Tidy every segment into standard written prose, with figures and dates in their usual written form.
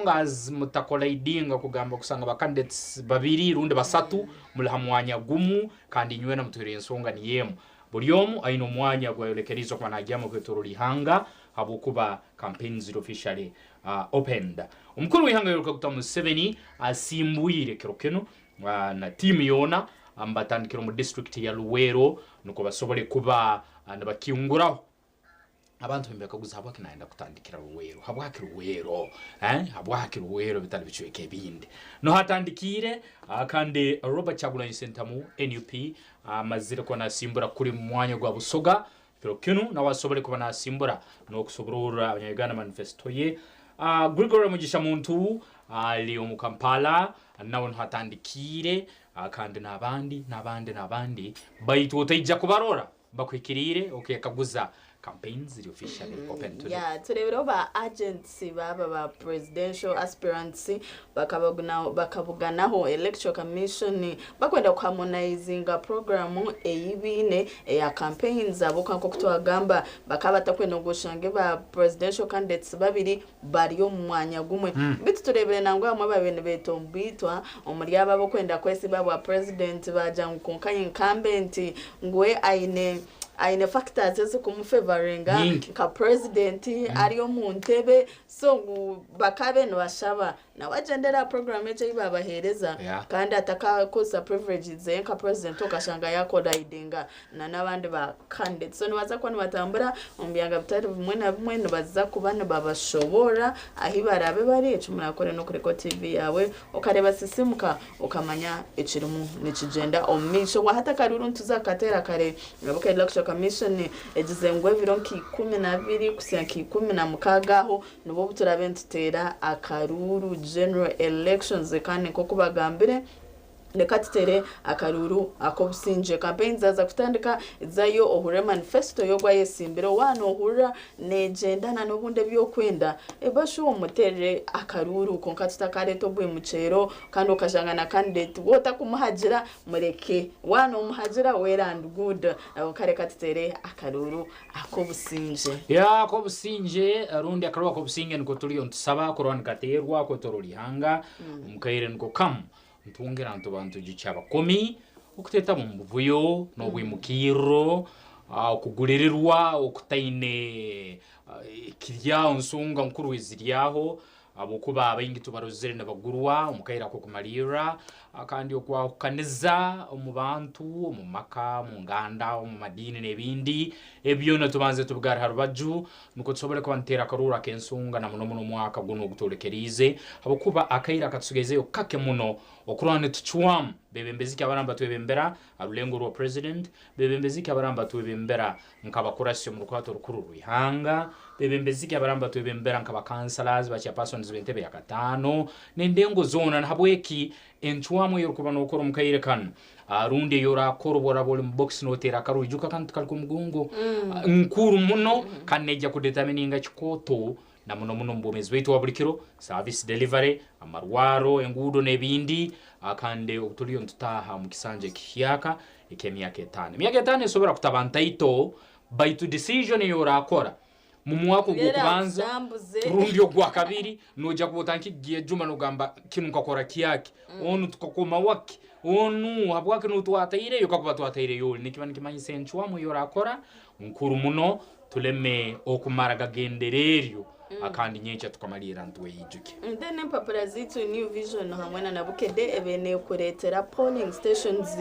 long as mutakolidinga kugamba kusanga ba candidates babiri rundi basatu muli ha mwanya gumu kandi inywena mutwire ensonga niyo emu. Buri omu aine omwanya gwayorekeriize okuba nagyamu okwetorora ihanga habwokuba campaigns ziri officially opened. Omukuru w'ihanga Yoweri Kaguta Museveni asimbwire kiro kinu na tiimu yoona mbatandikire omu disiturikiti ya Luweero nukwo basobole kuba nibakinguraho. Abantu nibekaguza habwaki nayenda kutandikira Luweero, habwaki Luweero, eh? Habwaki Luweero bitali bicweka ebindi? Nuho atandikiire kandi Robert Kyagulanyi Ssentamu nup amazire kuba nasimbura kuri mu mwanya gwa Busoga kiro kinu nawe asobole kuba nasimbura n'okusobororra abanya-Uganda manifesto ye. Gregory Mugisha Muntu ali omu Kampala nawe nuho atandikiire kandi n'abandi n'abandi n'abandi baitu otaija kubarora Bakuhikiriire okekaguza campaigns ziri officially open today. Yeah, tureebireho ba agents baaba ba presidential aspirants bakabuganaho electoral commission bakwenda ku harmonizinga program ei baine eya campaigns ahabw'okuba nk'oku twagamba bakaba batakwenda ngu oshange ba presidential candidates babiri bari omu mwanya gumwe. Beitu tureebire nangwa abamwe ababaire nibetomboitwa omuri abo ab'okwenda kwesiba bwa president baagira ngu kwonka incumbent ngu we aine aine factors ezirikumufevaringa Nyingi. nka president ari omu ntebe so ngu bakabaire nibashaba nawe agyendere aha program egyo ei baabaheereza kandi atakakozesa privileges ze nka president okashanga yaakolidinga na n'abandi ba candidates. So nibaza kuba nibatambura omu byanga bitari bimwe na bimwe nibaza kuba nibabashoboorora ahu baraabe bari. Eki murakore n'okureka TV yaawe okareeba Sisimuka okamanya ekirimu nikigyenda omu maisho. Wahati akaruuru nituza kukateera kare ahabw'okuba Electoral Commission egize ngu ebiro nka 12 kuhitsya nka 16 aho nibwo obu turaabe nituteera akaruuru General Elections kandi nk'oku bagambire Reka tutere akaruuru ak'obusingye. Kampeyini zaaza kutandika, zayo ohurire manifesito y'ogu ayetsimbire. Waaba noohurira neegyendana n'obundi ebi orikwenda, bashu omuteerere akaruuru. Kwonka tutakareeta obwimukyero kandi okashanga na kandidate waaba otarikumuhagira, mureke. Waaba noomuhagira, well and good. Kwonka reka tuteere akaruuru ak'obusingye. Yeah, ak'obusingye rundi akaruuru ak'obusingye niko turiyo nitusaba kurora nikateerwa kwetooroora eihanga omu kaire niko kamu. Ntwongera ntuba nitwijukya abakomi okuteetaba omu buvuyo n'obwimukirro, okuguririrwa okutaine kiri aho nsonga nkuru eziri aho ahabw'okuba abaingi tubarozire nibagurwa omu kaire ak'okumalirra kandi okwahukaniza omu bantu, omu maka, omu nganda, omu madiini n'ebindi, ebi byona tubanze tubigarre ha rubaju Nukwo tusobole kuba nituteera akaruuru ak'ensonga na muno muno omwaka gunu ogutwolekeriize, habwokuba akaire akatusigaizeyo kake muno okurora nitucwamu bebembezi ki abaraaba nibatwebembera ha rulengo rwa President, bebembezi ki abaraaba nibatwebembera nk'abakurasi omu rukwato orukuru rw'ihanga, bebembezi ki abaraaba nibatwebembera nk'aba councillors, ba chairpersons b'entebe yakataano, n'endengo zoona. Nahabweki encwamu ey'orukuba nokora omu kaire kanu rundi ei orakora obu oraaba oli mu box noteera akaruuru, ijuka akantu tikali k'omugongo, nkuru muno kandi neija kudetermininga kikooto na muno muno omu bwomeezi bwaitu obwa buli kiro, service delivery, amarwarro, enguudo n'ebindi. Kandi obu turiyo nitutaaha omu kisanja ekihyaka eky'emyaka etaano. Emyaka etaano esobora kutaba ntaito baitu decision ei orakora Mu mwaka ogw'okubanza rundi ogwakabiri noija kuba otandikire kugyejuma nogamba kinu nkakora kyaki, onu tukakoma waki, onu habwaki nuwe twataireyo kakuba twataireyo oli. Nikiba nikimanyisa encwamu ei orakora nkuru muno tuleme okumara gagendera eryo kandi nyenkya tukamalirra nitweyijukya. Then empapura zaitu New Vision hamwe na Bukedde ebaire nekureetera polling stations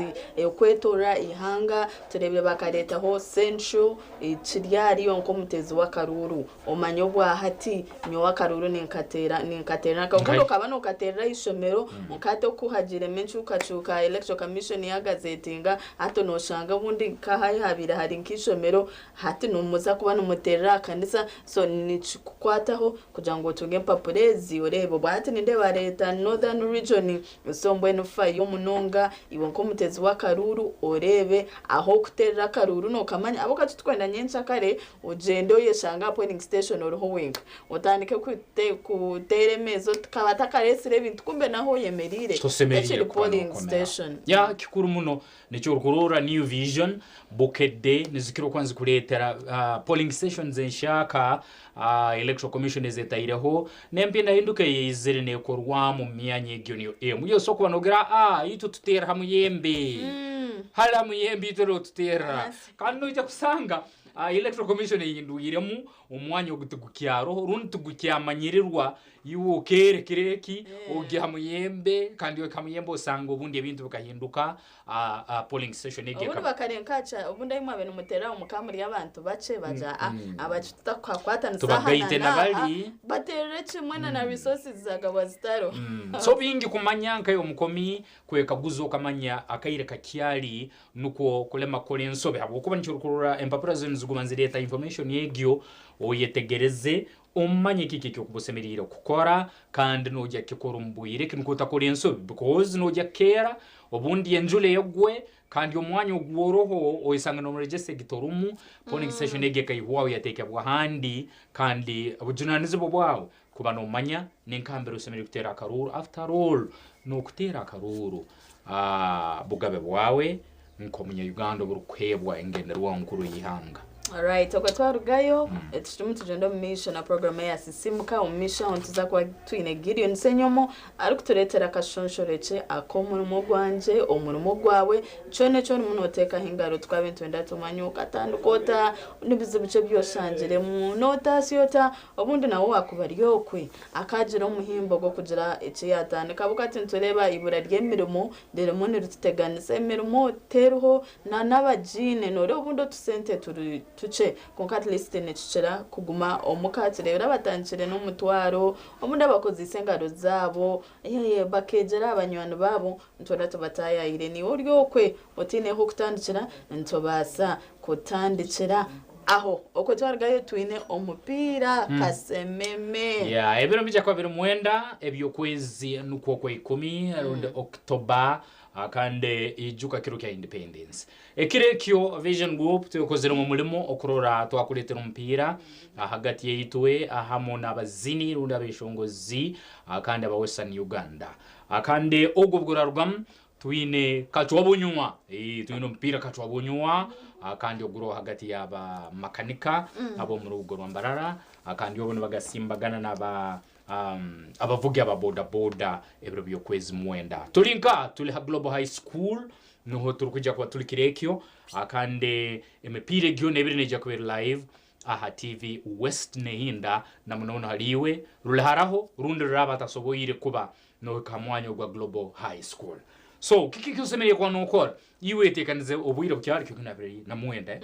okwetorora eihanga tureebire bakareetaho Central Kiri ahari iwe nk'omuteezi w'akaruuru omanye obwahati nyowe akaruuru ninkateera ninkateerera nka obundi okaba nokateerera aha ishomero kwonka hati oku hagiiremu enkyukakyuka electoral commission yagazetinga hati noshanga obundi nka ahu habaire hari nk'eishomero hati nimuza kuba nimuteerera aha kanisa so nikikukwataho kugira ngu otunge empapura ezi oreebe obwahati nindeeba bareeta northern region So mbwenu fayo munonga iwe nk'omuteezi w'akaruuru oreebe ah'okuteerera akaruuru nookamanya ahabw'okuba titurikwenda nyenkyakare ogyende oyeshange aha polling station oriho wenka otandike kuteera emeeza oti kaba atakareetsire ebintu kumbe n'ahu oyemereire Tosemeriire tekiri kuba polling nookomeraho. station. Ya kikuru muno nikyo orikuroora New Vision, Bukedde nizikira okuba nizikureetera polling stations enshaka, electoral. Electoral Commission ezetaireho n'empindahinduka eyeizire nekorwa mu myanya egyo niyo emu yose okuba nogira ah itwe tuteera ha muyembe hali ha muyembe itwe niho tuteerera kandi noija kusanga Electoral Commission ehindwiremu omwanya ogu tigukyaroho rundi tigukyamanyirirwa iwe okeera ekiro eki ogye ha muyembe kandi ohika ha muyembe osanga obundi ebintu bikahinduka polling station egi Obundi bakarenka aha obundi ahi mwabaire nimuteerera aho mukaba muri abantu bakye bagira ah aba tutakukakwatanisa aha Tubagaite na n'aha nabari. bateerere kimwe na na resources zagabwa zitariho. So bingi kumanya nka omukomi kwekaguza okamanya akaire kakyari nukwo kulema kukora ensobi habwokuba nikyo orikurora empapura zinu niziguma nizireeta information egyo oyetegereze omanye kiki ekyokuba osemeriire kukora kandi noija kukikora omu bwire ki nukwo otakora ensobi because noija kukeera obundi enjura egwe kandi omwanya ogu oroho oyesanga nomuregesa egi torumu polling station egi ekaihwaho yateekebwa ahandi kandi obujunanizibwa bwawe kuba nomanya nenkambira osemeriire kuteera akaruuru after all nokuteera akaruuru bugabe bwawe nk'omunya Uganda oburikuheebwa engenderwaho nkuru y'eihanga. Alright, okwo twarugayo turimu tugyenda omu maisho na program eya Sisimuka. Omu maisho aho nituza kuba twine Gideon Ssenyomo arikutureetera akashonshorekye ak'omurimo gwangye, omurimo gwawe, kyona eki orimu nooteekaho engaro twaba nitwenda tumanye okatandika ota, nibizibu ki ebi oshangiremu, nootaasya ota, obundi nawe waakuba ari okwe akaagira omuhimbo gw'okugira eki yaatandika ahabw'okuba hati nitureeba eibura ry'emirimo ririmu nirituteganisa, emirimo teriho na n'abagiine nooreeba obundi otusente turi tukye kwonka at least nikikira kuguma omuka tureebire abatandikire n'omutwaro obundi abakozeise engaro zaabo bakeegyera aha banywani baabo nitwenda tubataayaayire niiwe ori okwe otaine h'okutandikira nitubaasa kutandikira aho okwo twarugayo twine omupiira kasememe. Yeah, ebiro nibija kuba biri mwenda eby'okwezi nukwo okwaikumi rundi October kandi ijuka kiro kya Independence. Ekiro ekyo Vision Group twekoziremu omulimo okurora twakuleetera omupiira hagati yaitwe hamu n'abazini rundi abeshongozi kandi aba Western Uganda. Kandi ogwo obugurarugamu Twine kacwa bunywa, twine omupiira kacwa bunywa kandi oguriho hagati y'aba makanika ab'omu rubuga orwa Mbarara kandi obu nibagasimbagana n'aba abavugi aba boda boda ebiro by'okwezi mwenda. Turi nka turi ha Global High School nuho turikwija kuba turi kiro ekyo kandi emipiira egyo n'ebiri neija kuba eri live aha TV West nehinda na munomuno hali iwe ruri haraho rundi ruraaba atasoboire kuba Nohika ha mwanya ogwa Global High School. So, kiki eki osemeriire kuba nokora? Iwe etekanize obwire bukyali kiro kinu abiri na mwenda. Eh?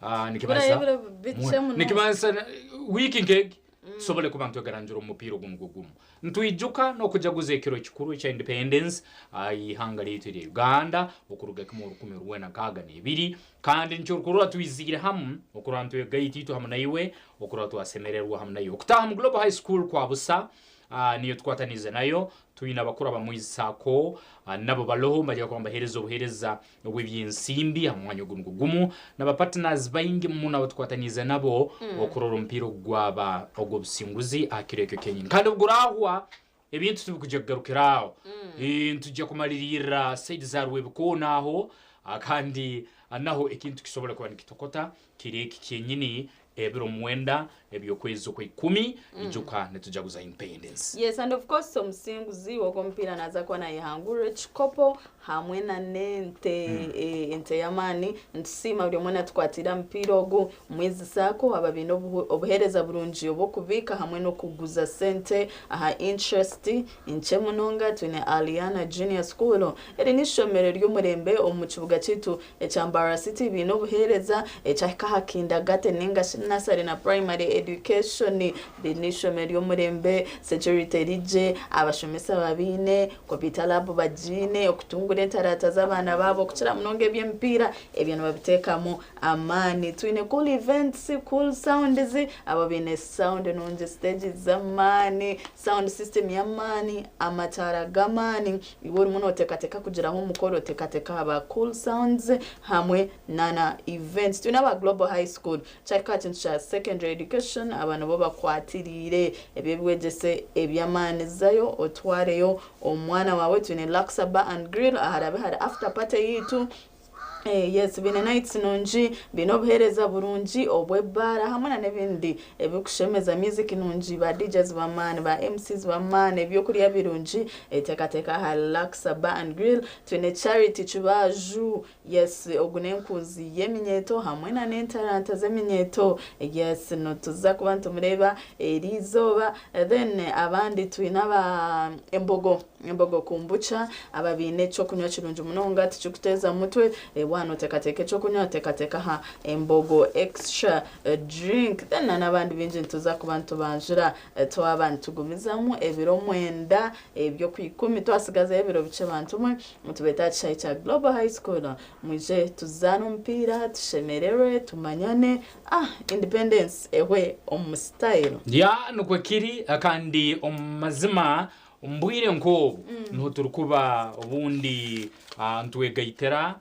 Ah, nikimanyisa Buriya ebiro bikye muno. Nikimanyisa wiiki nk'egi tusobole kuba nitwegarangira omu mupiira ogu nugwo gumu. Nitwijuka n'okujaguza ekiro ekikuru ekya Independence aha ihanga lyaitu erya Uganda okuruga kimwe 1962 kandi nikyo orikurora twiziire hamu okurora nitwegaita itwe hamu naiwe okurora twasemererwa hamu naiwe. Okutaaha mu Global High School kwa busa niyo tukwataniize nayo, twine abakuru abamwizi Sacco nabo baloho nibaija kuba nibaheereza obuheereza obw'eby'ensimbi aha mwanya ogu nigwo gumu na ba partners baingi muno abu tukwataniize nabo okurora omupiira ogu gwaba ogw'obusinguzi aha kiro ekyo kyenyini. Kandi obu guraahwa ebintu tibikwija kugarukira aho, nitwija kumaliriirira side za Rwebikoona aho kandi naho ekintu kisobole kuba nikitokota kiro eki kyenyini Ebiro mwenda eby'okwezi okwaikumi, ijuka nitujaguza Independence. Yes and of course omusinguzi w'ogwo omupiira naaza kuba nayehangurira ekikopo hamwe na n'ente ente y'amaani. Nitusiima buri omwe natukwatiire aha mupiira ogu. Mwizi Sacco aba baine obuheereza burungi obw'okubiika hamwe n'okuguza sente aha interest nkye munonga. Twine Aliana Junior School, eri n'eishomero ry'omurembe omu kibuga kyaitu Ekya Mbarara City baine obuheereza ekyahika aha kindergarten ninga shi nursery na primary education baine eishomero ry'omurembe, security eri gye, abashomesa babaine, computer lab bagiine, okutungura entaranta z'abaana baabo okukira munonga eby'emipiira ebyo nibabiteekamu amaani. Twine cool events, cool sounds, abo baine sound nungi, stage z'amaani, sound system y'amaani, amataara g'amaani. Iwe orimu noteekateeka kugiraho omukoro, teekateeka aha ba Cool Sounds hamwe nana Events. Twine aba Global High School, kyahika aha kintu kya secondary education, aba nibo bakwatiriire eby'obwegyese eby'amaani. Zayo otwareyo omwana waawe. Twine Luxa Bar and Grill aharaabe hari after party yaitu. Yes, baine nights nungi, baine obuheereza burungi obw'ebaara hamwe na n'ebindi ebirikushemeza, music nungi, ba DJs b'amaani, ba MCs b'amaani, ebyokurya birungi. Teekateeka aha Luxa Bar and Grill. Twine Charity Kibaaju, yes, ogu n'enkunzi y'eminyeeto hamwe na n'entaranta z'eminyeeto. Yes, nituza kuba nitumureeba eriizooba. Then abandi twine aba Embogo. Embogo Kombucha, aba baine eky'okunywa kirungi munonga tikikuteeza mutwe. Waaba nooteekateeka eky'okunywa teekateeka aha Embogo Extra Drink. Then na n'abandi baingi nituza kuba nitubanjura twaba nitugumizamu ebiro mwenda eby'okwikumi twatsigazayo ebiro bikye bantu mwe. Nitubeeta aha kishaayi kya Global High School mwije tuzaane omupiira, tushemererwe, tumanyane, ah independence ehwe omu style. Ya nikwo kiri kandi omu mazima Omu bwire nk'obu niho turikuba obundi nitwegaitira,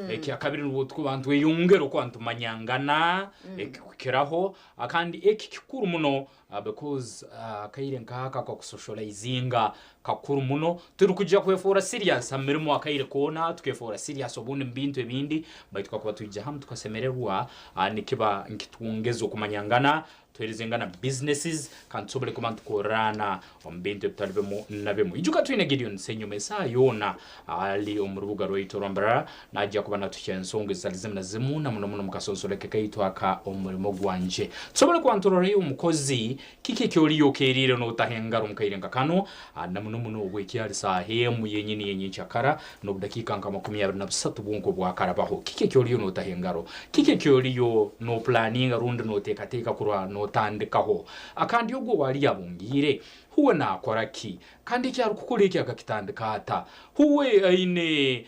ekyakabiri nibwo turikuba nitweyongera okuba nitumanyangana ekikukiraho kandi eki kikuru muno because akaire nk'aka ak'okusoshoraizinga kakuru muno. Titurikwija kwefoora serious aha mirimo akaire koona, tukefoora serious obundi omu bintu ebindi baitu kakuba twija hamwe tukasemererwa nikiba nikitwongeza okumanyangana Tuheerezengana businesses kandi tusobole kuba nitukorrana omu bintu ebitali bimu na bimu. Ijuka twine Gideon Ssenyuma esaaha yoona ali omu rubuga rwaitu orwa Mbarara naija kuba natuhikya ensonga ezitali zimu na zimu na muno muno omu kasonsoreke kaitu aka Omurimo Gwangye. Tusobole kuba niturorayo omukozi kiki eki oriyo okeeriire nootaho engaro omu kaire nka kanu na muno muno obu ekyali saaha emu yenyini y'enyenkyakara n'obudakiika nka 26 bwonka obwakarabaho. Kiki eki oriyo nootaho engaro? Kiki eki oriyo noopulaninga rundi nooteekateeka kurora nootandikaho? Kandi ogwo owaali abungiire, huwe naakora ki? Kandi eki arikukora eki akakitandika ata? Huwe aine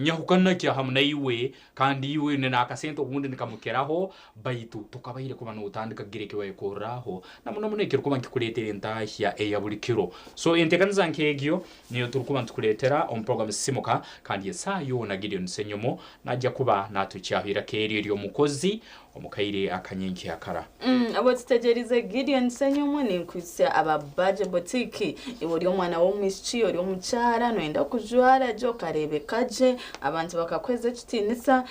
nyahukana ki hamu naiwe? Kandi iwe oine n'akasente obundi nikamukiraho, baitu tokabaire kuba nootandika kugira eki wayekorraho, na muno muno ekirikuba nikikuleetera entaahya eya buli kiro. So enteekaniza nk'egyo niyo turikuba nitukuleetera omu puroguramu Sisimuka, kandi esaaha yoona Gideon Ssenyomo naija kuba naatuhikyaho eiraka eryo ery'omukozi omu kaire akanyenkyakara. Obu tutegyereize Gideon Ssenyomo, ninkuhitsya aba Baje Boutique. Iwe ori omwana w'omwishiki, ori omukyara, noyenda kujwara gye okareebeka gye, abantu bakakuheeza ekitiinisa,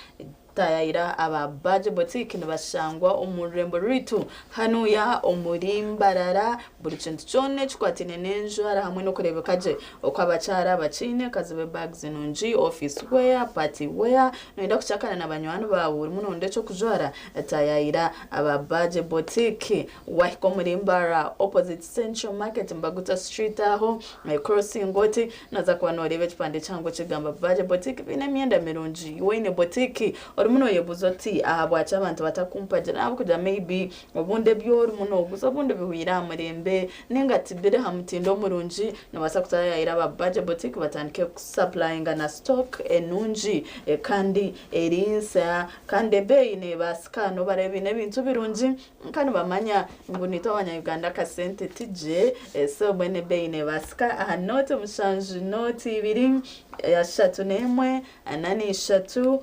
Tayayira aba Baje Boutique nibashangwa omu rurembo rwaitu hanuya omuri Mbarara. Buri kintu kyona ekikwataine n'enjwara hamwe n'okureebeka gye okw'abakyara bakiine kazibe bags nungi, office wear, party wear, noyenda kukyakana na banywani baawe orimu noronda eky'okujwara tayayira aba Baje Boutique. Wahika omuri Mbarara opposite Central Market Mbaguta Street aho crossing oti Noza kuba noreeba ekipande kihango kigamba Baje Boutique baine emyenda mirungi. Iwe oine boutique orimu noyebuuza oti ahabwaki abantu batakumpagira ahabw'okugira maybe obundi ebi orimu noguza obundi bihweire aha murembe ninga tibiri aha mutindo murungi nobaasa kutayayira aba Baje Boutique batandike kukusupplyinga na stock enungi kandi eri nsya kandi ebeeyi nebaasika nobareeba baine ebintu birungi. Nka nibamanya ngu naitwe abanya-Uganda akasente tigye, so mbwenu ebeeyi neebaasika aha nooti mushanju nooti ibiri, 31, 43,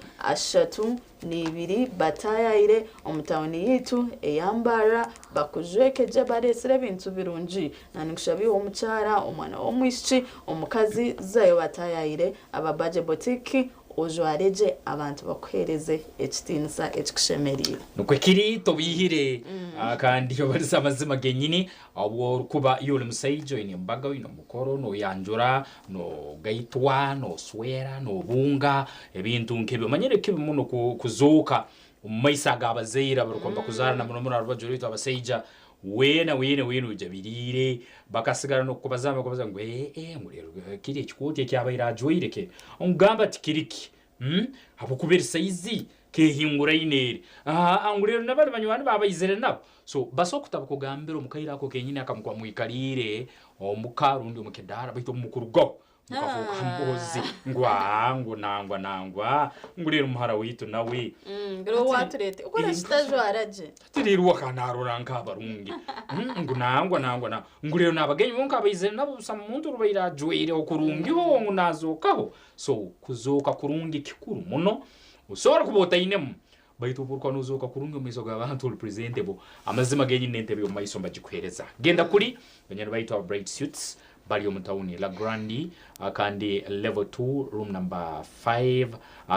32 bataayaayire omu tauni yaitu eya Mbarara bakujweke gye bareetsire ebintu birungi. Naninkushaba iwe omukyara, omwana w'omwishiki, omukazi zayo bataayaayire aba Baje Boutique Ojware gye abantu bakuheereze ekitiinisa ekikushemereire. Nikwo kiri, tobiihire kandi obarize amazima genyini. Obu orikuba iwe ori musaija oine embaga, oine omukoro, noyanjura, nogaitwa, noswera, nobunga, ebintu nk'ebyo. Omanyire kibi muno kuzooka omu maiso ag'abazaire abarikuba nibakuzaara na muno muno aha rubaju rwaitu abasaija, weena weena weena ojabiriire, bakasigara n'okukubaza nibakubaza ngu ee ngu reero kiri ekikooti eki abaire ajwaire ke ongamba tikiri ki ahabw'okuba eri sayizi kehinguraine eri aa ngu reero nabari banywani baawe baizire nabo so basobola kutabikugambira omu kaire ako kenyini akamukuba mwikariire omuka rundi omu kidaara baitu obu mukurugaho Mukafuuka mboozi ngu aa ngu nangwa nangwa ngu reero muhara waitu nawe. Ngu reero waatureeta okora ki tajwara gye? Hati reero akaba naarora nk'abarungi ngu nangwa nangwa nangwa ngu reero n'abagenyi bonka abaizire nabo busa muntu orubaire ajwaireho kurungiho ngu naazookaho. So kuzooka kurungi kikuru muno, osobola kuba otainemu Baitu obu orikuba nozooka kurungi omu maiso g'abantu ori presentable, amazima genyini n'entebe y'omu maiso nibagikuheereza. Genda kuri banywani baitu aba Bright Suites. Bari omu tawuni La Grande kandi level 2 room number 5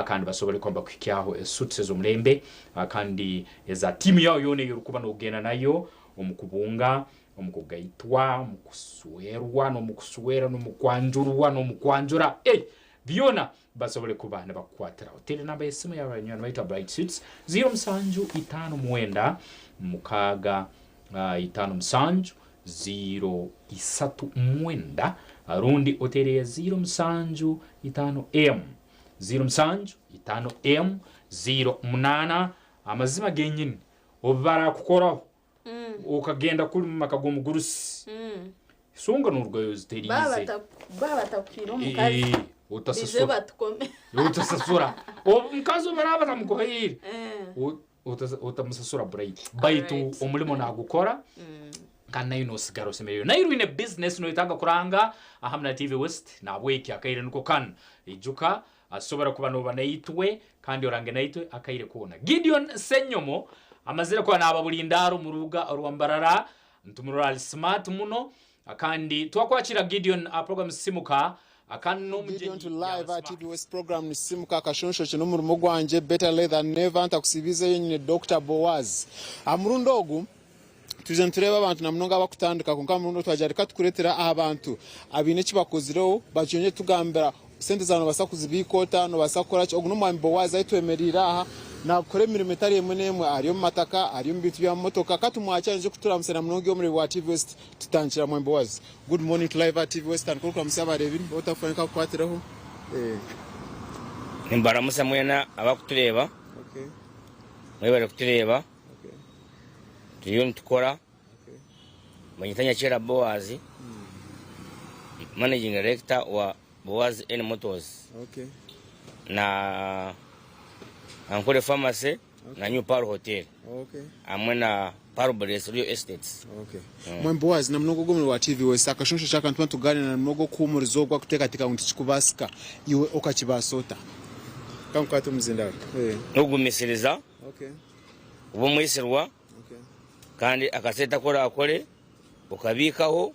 kandi basobole kuba nibakuhikyaho esuits ez'omulembe kandi eza tiimu yaawe yoona ei orikuba nogenda nayo omu kubunga, omu kugaitwa, omu kuswerwa n'omu kuswera n'omu kwanjurwa n'omu kwanjura eh byona basobole kuba nibakukwatiraho. Teera enamba y'esimu ya banywani baitu aba Bright Suits 07 59 6 57 0 39 rundi oteere eya 07 5 M 07 5 M 0 8 amazima genyini obu barakukoraho okagenda kuri omu maka g'omugurusi songa norugayo oziteriize. Baaba batakuhaire omukazi Eh, baije otasasura batukome. Otasasura omukazi obu baraaba batamukuhaire otamusasura bright baitu omurimo nagukora kandi naiwe nosigara osemereirwe. Naiwe oine business noyetaaga kuranga ahamu na TV West nahabweki akaire niko kanu ijuka asobora kuba noba naitwe kandi orange naitwe akaire koona. Gideon Ssenyomo amazire kuba naba bulindaara omu rubuga orwa Mbarara nitumurora ari smart muno Kandi twakwakira Gideon aha program Sisimuka kandi Gideon to n'omugyenyi live yaaba aha smart. TV West program ni Sisimuka akashonshoki n'omurimo gwangye better late than never ntakusiibiizeyo nyine Dokita Boaz. Aha murundi ogu twija nitureeba abantu na munonga abakutandika kwonka aha murundi ogu twagira reka tukureetere aha bantu abaine eki bakozireho bagyende tugambira sente zaawe noobaasa kuzibiika ota, noobaasa kukora ki. Ogu n'omwami Boaz ahu twemereire aha naakora emirimo etari emwe n'emwe ari omu mataka, ari omu bintu bya motoka. Ka tumwakire aije kuturamutsya na munonga iwe omureebi wa TV West. Tutandikira mwami Boaz. Good morning to live at TV West tandika orikuramutsya abareebi otakufa nkakukwatireho. Nimbaramutsya mwena abakutureeba, mwebare kutureeba, turiyo nitukora. Banyeta Nyakyera Boaz, Managing Director wa Boaz N Motors na Ankole Pharmacy na New Pearl Hotel hamwe na Pearl Bliss Real Estates. Mwami Boaz na munonga ogwo omuri wa TV West akashonsho kyaka nituba nituganira na munonga okuhumuriza ogwo akuteekateeka ngu tikikubaasika iwe okakibaasa ota? Kankukwate omuzindaaro. N'okugumisiriza, kuba omwesigwa Kandi akasente aku oraakore okabiikaho,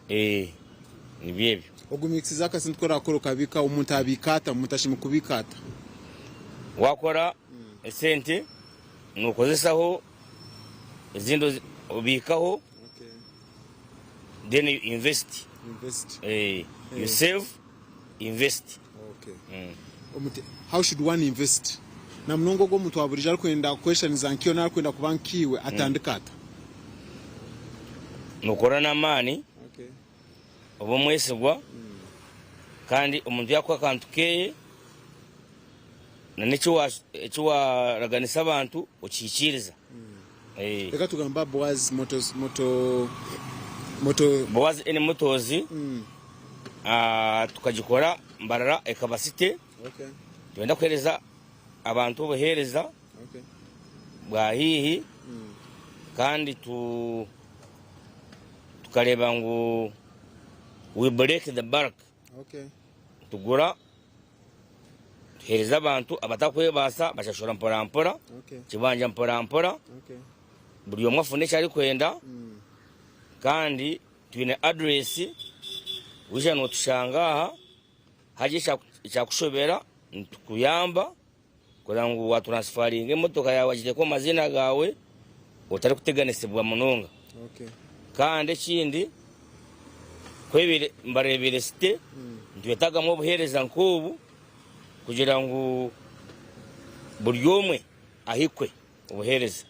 nibyo ebyo. Ogumiikisize akasente ku oraakore okabiikaho, omuntu abiika ata? Omuntu ashemereire kubiika ata? Waakora esente nookozesaho ezindi obiikaho then you invest. You save, invest. How should one invest? Na munonga ogwo omuntu wa burijo arikwenda kweshaniza nkaiwe nari arikwenda kuba nkaiwe atandike ata? Nokora n'amaani, obe omwesigwa kandi omuntu yakuha akantu keye na n'eki waraganisa abantu okihikiiriza. Reka tugambe aha Boaz Motors, Moto, Moto. Boaz N Motors tukagikora Mbarara ekaba city. Nitwenda kuheereza abantu obuheereza bwa haihi kandi tukareeba ngu we break the bulk. Tugura tuheereza abantu abatarikwebaasa bashashura mporampora, kibanja mporampora, buri omwe afune eki arikwenda kandi twine address waija notushanga aha hagira ekyakushobera nitukuyamba kureba ngu watransfaringa emotoka yaawe wagiteeka omu maziina gaawe otarikuteganisibwa munonga. Kandi ekindi ku mbareebeire site nitwetagamu obuheereza nk'obu kugira ngu buri omwe ahikwe obuheereza.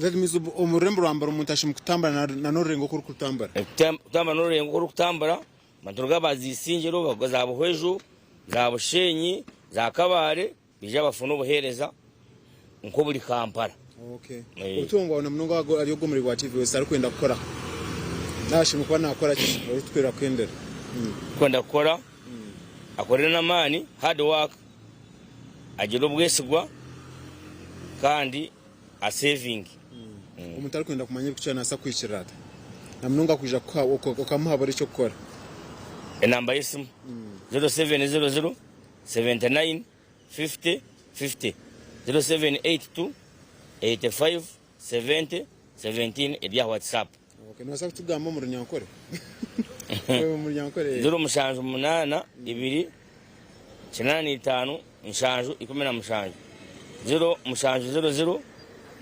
That means omu rurembo rwa Mbara omuntu ashemereire kutambura na n'orurengo oku orikutambura. Kutambura n'orurengo oku orikutambura. Abantu ba Isingiro, baruga za Buhweju, za Bushenyi, za Kabale baija bafuna obuheereza nk'oburi Kampala. Obutumwa bwawe na munonga ahari ogwo omurimo gwa TV West arikwenda kukora naaba ashemereire kuba naakora ki orikutuhwera kuhendera? Orikwenda kukora akore n'amaani, hard work, agire obwesigwa kandi asevinge. Omuntu arikwenda kumanya ebirikukira naabaasa kukuhikirira ata? Na munonga kwija kukuha okamuhabura eky'okukora. Enamba y'esimu, 0700 79 50 50, 0782 85 70 17 eri aha WhatsApp. Okay, nobaasa kutugamba omu Runyankore? Omu Runyankore. 078 2 85 7 17 0 7 0 0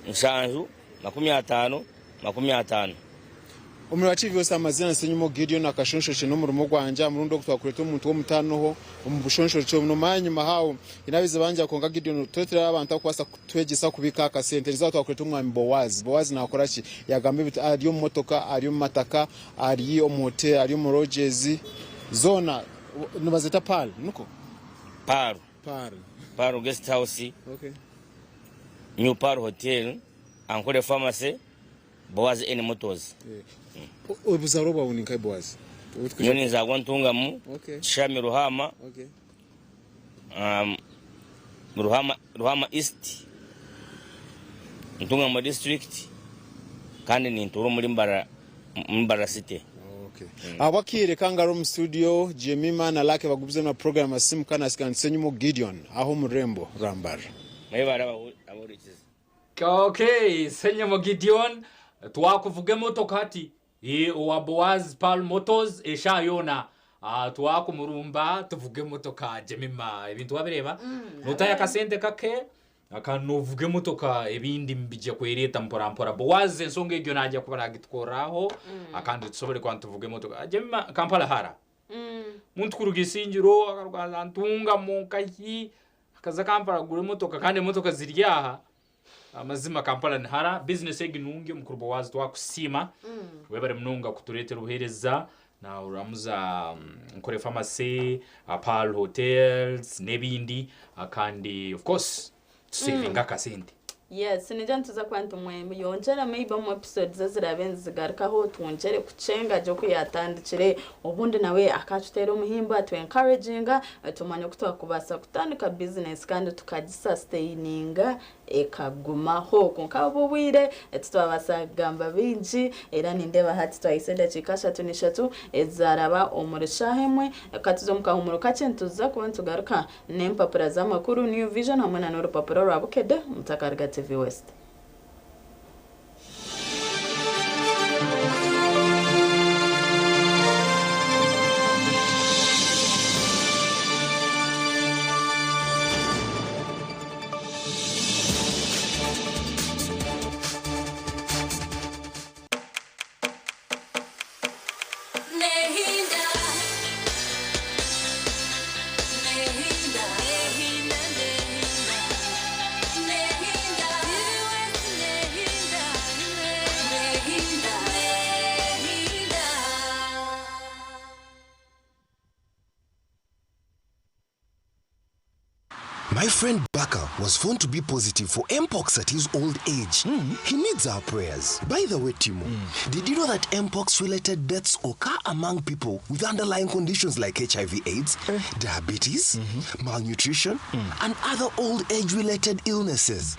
7 50 50. Omuri ba TV amazina Nsenyimo Gideon akashonshorokye n'omurimo gwangye aha murundi ogu twakureeta omuntu w'omutaanoho omu bushonshorokye obu nomanya enyima haaho haine abaizi bangye kwonka Gideon tureetereho abantu abakubaasa kutwegyesa kubiika akasente eriizooba twakureeta omwami Boaz. Boaz naakora ki? Yaagamba ebintu ari omu motoka, ari omu mataka, ari omu hotel, ari omu lodges zoona nibazeeta Pearl nikwo? Pearl. Pearl. Pearl Guest House, Okay. New Pearl Hotel, Ankole Pharmacy, Boaz N Motors. Obuzaarwa bwawe ni nkahi Boaz? Nyowe ninzaarwa Ntungamu, Okay. Kishami Ruhaama, Okay. Ruhaama, Ruhaama East, Ntungamo District kandi nintuura omuri Mbarara, Mbarara City. Okay. Ahabw'akaire kangari omu studio, Jemima na Lucky bagubizemu na program Asimuka nasigara Nsenyimo Gideon aho omu rurembo rwa Mbarara. Mwebare abahurikize. Okay, Senyemo Gideon, twakuvuga emotoka hati owa Boaz Pearl Motors eshaaha yoona twakumurumba tuvuge emotoka Jemima ebintu wabireeba notayo akasente kake kandi novuga emotoka ebindi nibija kwereeta mpora mpora Boaz ensonga egyo naija kuba nagitukorraho kandi tusobole kuba nituvuga emotoka Jemima Kampala hara Omuntu kuruga Isingiro akaruga za Ntungamo nkahi akaza Kampala kugura emotoka kandi emotoka ziri aha amazima Kampala nihara bizinesi egi nungi omukuru Boaz twakusiima webare munonga kutureetera obuheereza nahuriramu za Nkore Pharmacy, Pearl Hotels n'ebindi kandi of course tusevinge akasente. Yes, ningira nituza kuba nitumweyongyera maybe omu episodes eziraabe nizigarukaho twongyere kukyenga gye oku yaatandikire obundi nawe akaatuteera omuhimbo atu encouraginga tumanye oku twakubaasa kutandika business kandi tukagisustaininga ekagumaho. Kwonka ahabw'obwire titwabaasa kugamba bingi era nindeeba hati twahitsya edakiika ashatu n'ishatu ezaaraba omuri shaaha emwe. Ka tuze omu kahuumuro kakye nituza kuba nitugaruka N'empapura z'amakuru, New Vision hamwe na n'orupapura rwa Bukedde, Mutakaruga TV West. My friend Baka was found to be positive for Mpox at his old age. He needs our prayers. By the way, Timo, did you know that Mpox-related deaths occur among people with underlying conditions like HIV/AIDS, diabetes, malnutrition, and other old age-related illnesses?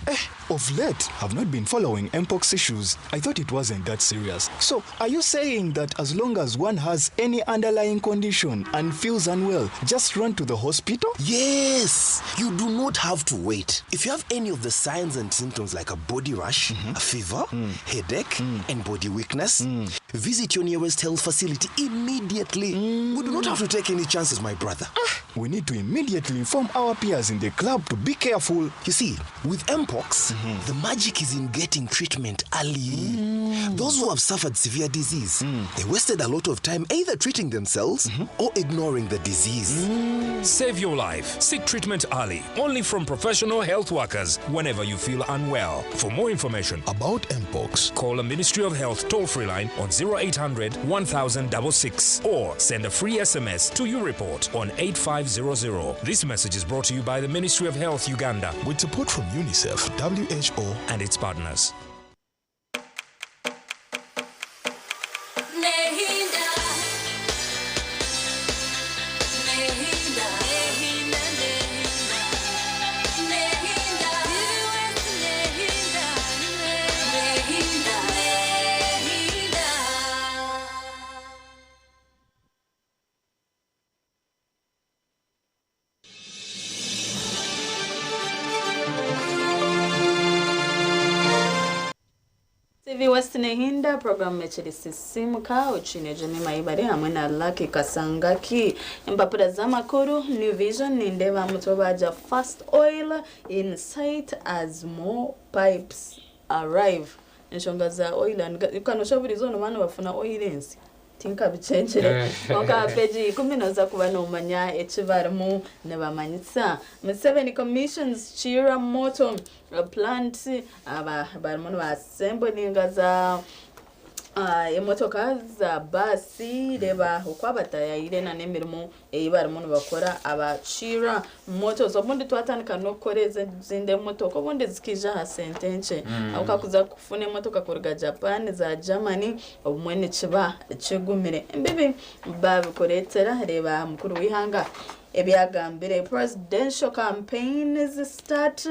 Of late, I've not been following Mpox issues. I thought it wasn't that serious. So, are you saying that as long as one has any underlying condition and feels unwell, just run to the hospital? Yes! You do not have to wait. If you have any of the signs and symptoms like a body rash, a fever, headache, and body weakness, visit your nearest health facility immediately. We do not have to take any chances, my brother. We need to immediately inform our peers in the club to be careful. You see, with Mpox, the magic is in getting treatment early. Those who have suffered severe disease, they wasted a lot of time either treating themselves or ignoring the disease. Save your life. Seek treatment early, only from professional health workers whenever you feel unwell. For more information about Mpox, call the Ministry of Health toll-free line on 0800 1066 or send a free SMS to your report on 8500. This message is brought to you by the Ministry of Health Uganda with support from UNICEF, WHO, and its partners. TV West nehinda programu ekiri Sisimuka okiine Jemima Ibare hamwe na Lucky Kasangaki. Empapura z'amakuru New Vision nindeeba aha mutwe baagira First oil in sight as more pipes arrive. Enshonga za oil and gas kanosha buri izooba nibaba nibafuna oil ensi. Tinkabicengire. Kwonka aha peegi ya ikumi nooza kuba noomanya eki barimu nibamanyisa. Museveni commissions Kiira Motor Plant aba barimu nibasembulinga za emotoka za baasi reeba oku abatayayire n'emirimo ei barimu nibakora aba Kiira Motors. Obundi twatandika n'okukora ezindi emotoka obundi zikaija aha sente nkye. Ahabw'okuba kuza kufuna emotoka kuruga Japan, za Germany obumwe nikiba kigumire. Embibi baabikureetera reeba mukuru w'eihanga ebi agambire. Presidential campaigns start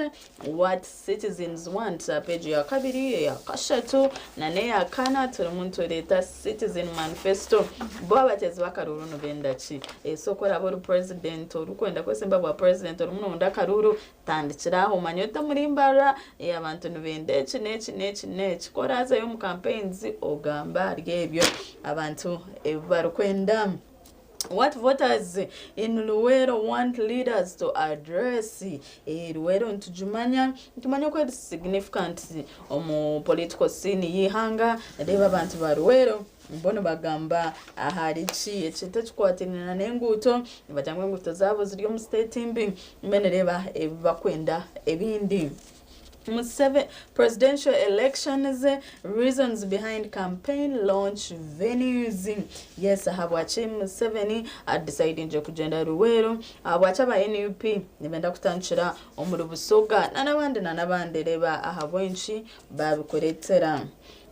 What citizens want aha peegi ya kabiri, eya kashatu nana eya kana turimu nitureeta citizen manifesto. Bo abateezi b'akaruuru nibenda ki? So ku oraabe ori president orikwenda kwesimba bwa president orimu nooyenda akaruuru, tandikira aho omanye oti omuri Mbarara abantu nibenda eki n'eki n'eki n'eki. Ku oraazeyo omu campaigns ogambe ahari ebyo abantu ebi barikwenda. What voters in Luweero want leaders to address. Eh, Luweero nitugimanya, nitumanya oku eri significant omu political scene y'eihanga. Reeba abantu ba Luweero bo nibagamba ahari ki ekintu ekikwatiraine na n'enguuto, nibagira ngu enguuto zaabo ziri omu state mbi. Mbwenu reeba ebi barikwenda ebindi. Museveni presidential elections reasons behind campaign launch venues yes ahabwaki Museveni adecidingire kugyenda Luweero ahabwaki aba NUP nibenda kutandikira omuri Busoga nanabandi nanabandi reeba ahabwenki babikuretera.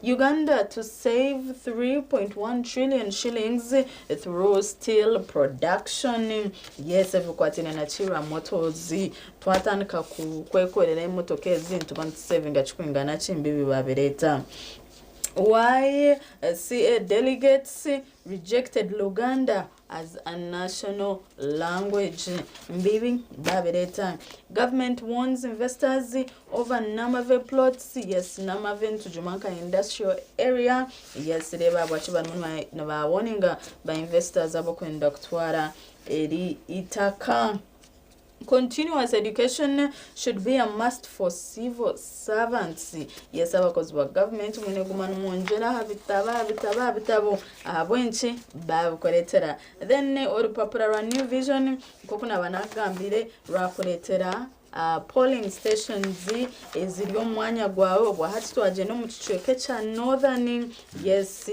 Uganda to save 3.1 trillion shillings through steel production. Yes, ebikwataine na Kiira Motors. Twatandika kwekorera emotoka ezi nituba nitusevinga kikwingana ki mbibi babireeta. Why CA delegates rejected Luganda as a national language mbibi babireeta. Government warns investors over Namave plots yes Namave nitugima nka industrial area yes reeba ahabwaki barimu niba warninga ba investors abokwenda kutwara eri itaka. Continuous education should be a must for civil servants. Yes, abakozi ba government mwine kuguma nimwongyera aha bitabo, aha bitabo, aha bitabo. Ahabw'enki babikureetera. Then orupapura rwa New Vision nk'oku naaba naakugambire rwakureetera uh, polling stations eziri omu mwanya gwawe. Obwa hati twagyenda omu kicweka ekya Northern. Yes,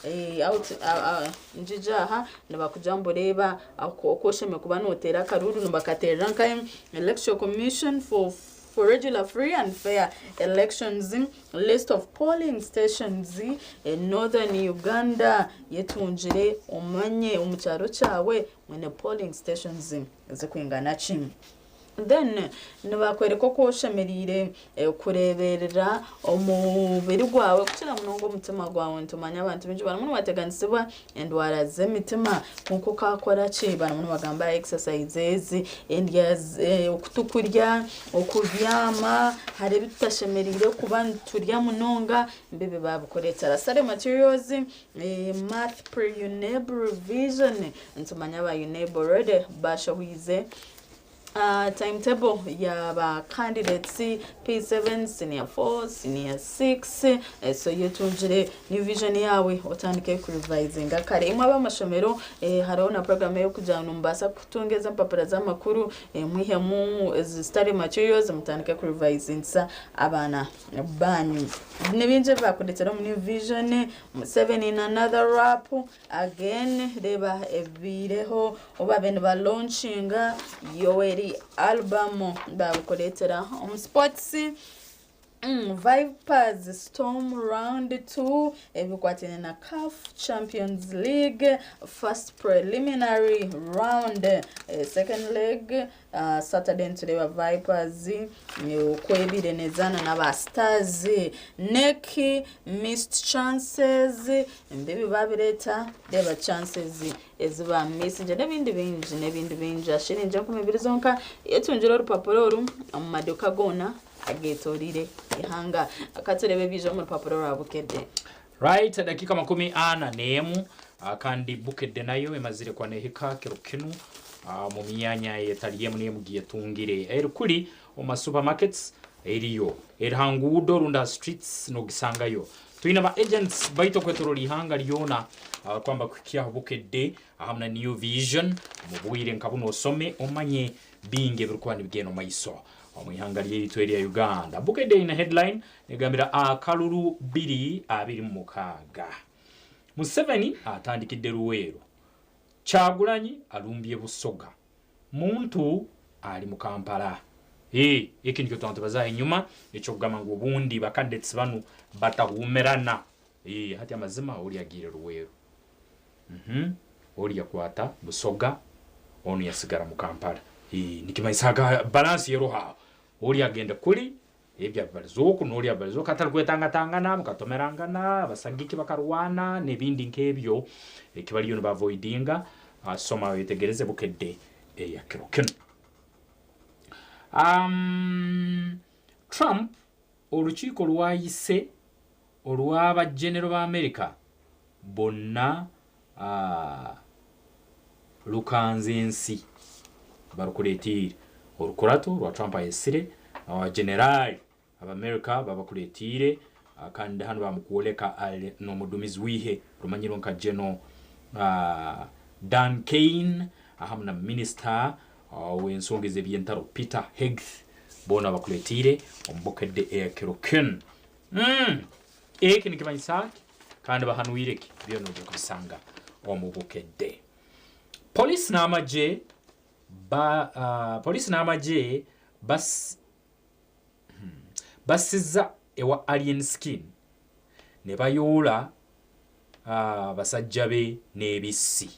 eh, out, uh, uh, njija aha nibakugira ngu reeba Oku oshemereire kuba noteera akaruuru nibakateerera nka Electoral Commission for for regular free and fair elections list of polling stations in northern Uganda yetungire omanye omu kyaro kyawe mwine polling stations zikwingana ki. Then nibakworeka oku oshemereire kureeberera omubiri gwawe kukira munonga omutima gwawe. Nitumanya abantu baingi barimu nibateganisibwa endwara z'emitima kwonka okakora ki? Barimu nibagamba aha exercises, endya oku turikurya, okubyama, hariho ebi tutashemereire kuba niturya munonga mbibi baabikureetera. Study materials, math pre-UNEB revision, nitumanya aba UNEB already baashohoize Timetable ya ba candidates P7, senior 4, senior 6 so yetungire new vision yaawe otandike kurivayizinga kare. Imwe ab'amashomero hariho na program ey'okugira ngu nimubaasa kutunga ezi empapura z'amakuru mwihemu ezi study materials mutandike kurivayizingisa abaana baanyu. Ni bingi ebi baakureetera omu new vision, Museveni in another rap. Again reeba ebibaireho obu baabaire niba launchinga Yoweri album baabikureetera omu sports. Vipers Storm round 2 ebikwataine na CAF Champions League first preliminary round second leg Saturday nitureeba Vipers oku ebaire nezaana n'aba Stars. NEC missed chances embibi babireeta reeba chances ezi baamisingye n'ebindi bingi n'ebindi bingi. Aha shilingi 2000 zonka yetungire orupapura oru omu maduuka goona ageetoreire eihanga. Ka tureebe ebiija omu rupapura rwa Bukedde. Right, dakika 41 kandi Bukedde nayo emazire kuba nehika kiro kinu omu myanya etali emu n'emu giyetungire. Eri kuri omu ma supermarkets eriyo, eri ha nguudo rundi ha streets nogisangayo. Twine ba agents baitu okwetorora ihanga ryona abakwamba kuhikyaho Bukedde ahamu na New Vision omu bwire nka bunu osome omanye bingi ebirikuba nibigenda omu maiso omu ihanga ryaitu erya Uganda. Bukedde eine headline negambira akalulu biri 26. Museveni atandikidde Luweero, Kyagulanyi alumbye Busoga, Muntu ali mu Kampala. Hee, eki nikyo twaba nitubazaho enyuma eky'okugamba ngu obundi ba cadets banu batahuumirana. Hee, hati amazima ori agiire Luweero. Uhmm, ori yakwata Busoga, onu yasigara mu Kampala. Hee, nikimanyisa aga balance eroho aho. Ori agenda kuri, Ebyo abibariza oku n'ori abibariza oku hatari kwetangatangana, mukatomerangana, abasagiki bakarwana n'ebindi nk'ebyo eki bariyo nibavoidinga. Soma oyetegereze Bukedde eya kiro kinu. Um, Trump orukiiko rwayise orw'aba Genero ba Amerika bonna uh, rukanze ensi barukuretiire orukurato rwa Trump ayesire abageneraali ab'America babakuretiire kandi hanu bamukwoleka ali n'omudumizi w'ihe rumanyirwe nka General Dan Caine ahamu na minisita w'ensonga ez'eby'entaro Peter Hegth boona bakuretiire omu Bukedde ekiro kinu. Eki nikimanyisa ki kandi bahanwire ki? Byona noija kubisanga omu Bukedde. Poliisi n'amagye ba Poliisi n'amagye bas basiza ewa Alien Skin ne bayoola basajja be n'ebissi.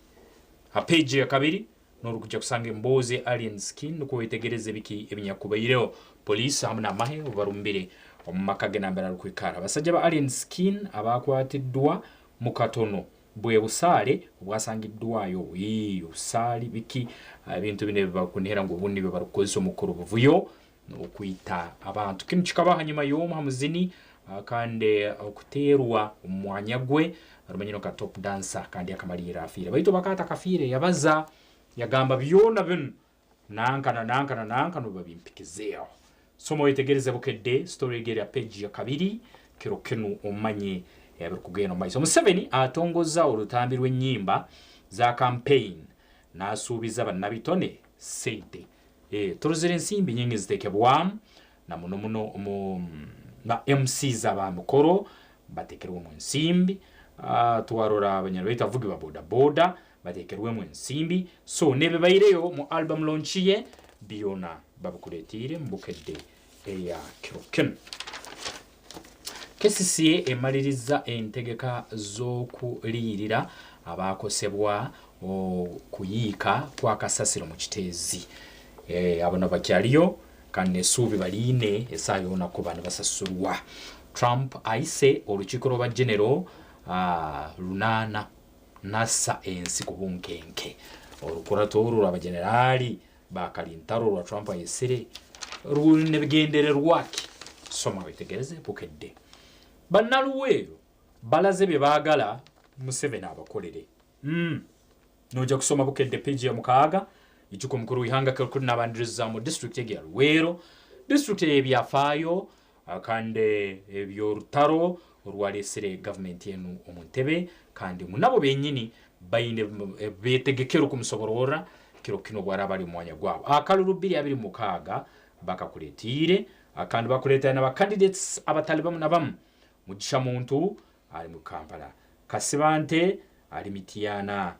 Ha peegi eyakabiri n'orukuja kusanga emboozi ya Alien Skin nukwo wetegereze biki ebinyakubaireho poliisi hamu n'amahe obu barumbire omu maka ge nambere arukwikara. Abasajja ba Alien Skin abakwatiddwa mu katono bwe busaale obwasangiddwayo. Ii, obusaali biki ebintu binu ebi barukunihira ngu obundi nibyo barukukozesa omu kukora obuvuyo n'okwita abantu. Kinu kikaba hanyuma y'omu ha muzini kandi okuteerwa omu mwanya gwe arumanyirwe nka Top Dancer kandi akamalirra afiire. Baitu obu akaba atakafiire yabaza yagamba byona binu nanka na nanka na nanka nubo babimpikizeeho. Soma oyetegereze Bukedde story egi eri ha page ya kabiri kiro kinu omanye ebirukugenda omu maiso. Museveni atongoza orutambi rw'enyimba za campaign nasuubiza bannabitone sente. Turozire ensimbi nyingi nizitekebwamu na muno muno omu ba MCs aba mikoro batekerwemu ensimbi, twarora abanyarwaitu abavugi ba boda boda batekerwemu ensimbi, so n'ebibaireyo mu album launch ye byona babikuretiire mu Bukedde eya kiro kinu. KCCA emaliriza entegeka z'okuliyirira abaakosebwa okuyiika kwa kasasiro mu Kiteezi. Abo nabo bakyariyo kandi n'esuubi bariine esaaha yoona kuba nibasasurwa. Trump aise orukiiko rw'aba Genero runaana nasa ensi ku bunkenke. Orukurato oru rw'abageneraali ba Kalintaro orwa Trump ayesire rwine bigendererwa ki? Soma wetegereze Bukedde. Bannaluweero balaze bye baagala Museveni abakolere. Noija kusoma Bukedde page ya mukaaga. Ijuka omukuru w'eihanga Kelkuri nabandiriza mu disiturikiti egi ya Luweero, disiturikiti ey'ebyafaayo kandi eby'orutaro orwareetsire gavumenti enu omu ntebe kandi ngu nabo benyini baine betegekere kumusobororra kiro kinu obu araaba ari omu mwanya gwabo. Akaruru 2026 bakakuretiire kandi bakureetera na ba candidates abatari bamu na bamu. Mugisha Muntu ari mu Kampala, Kasibante ari Mityana,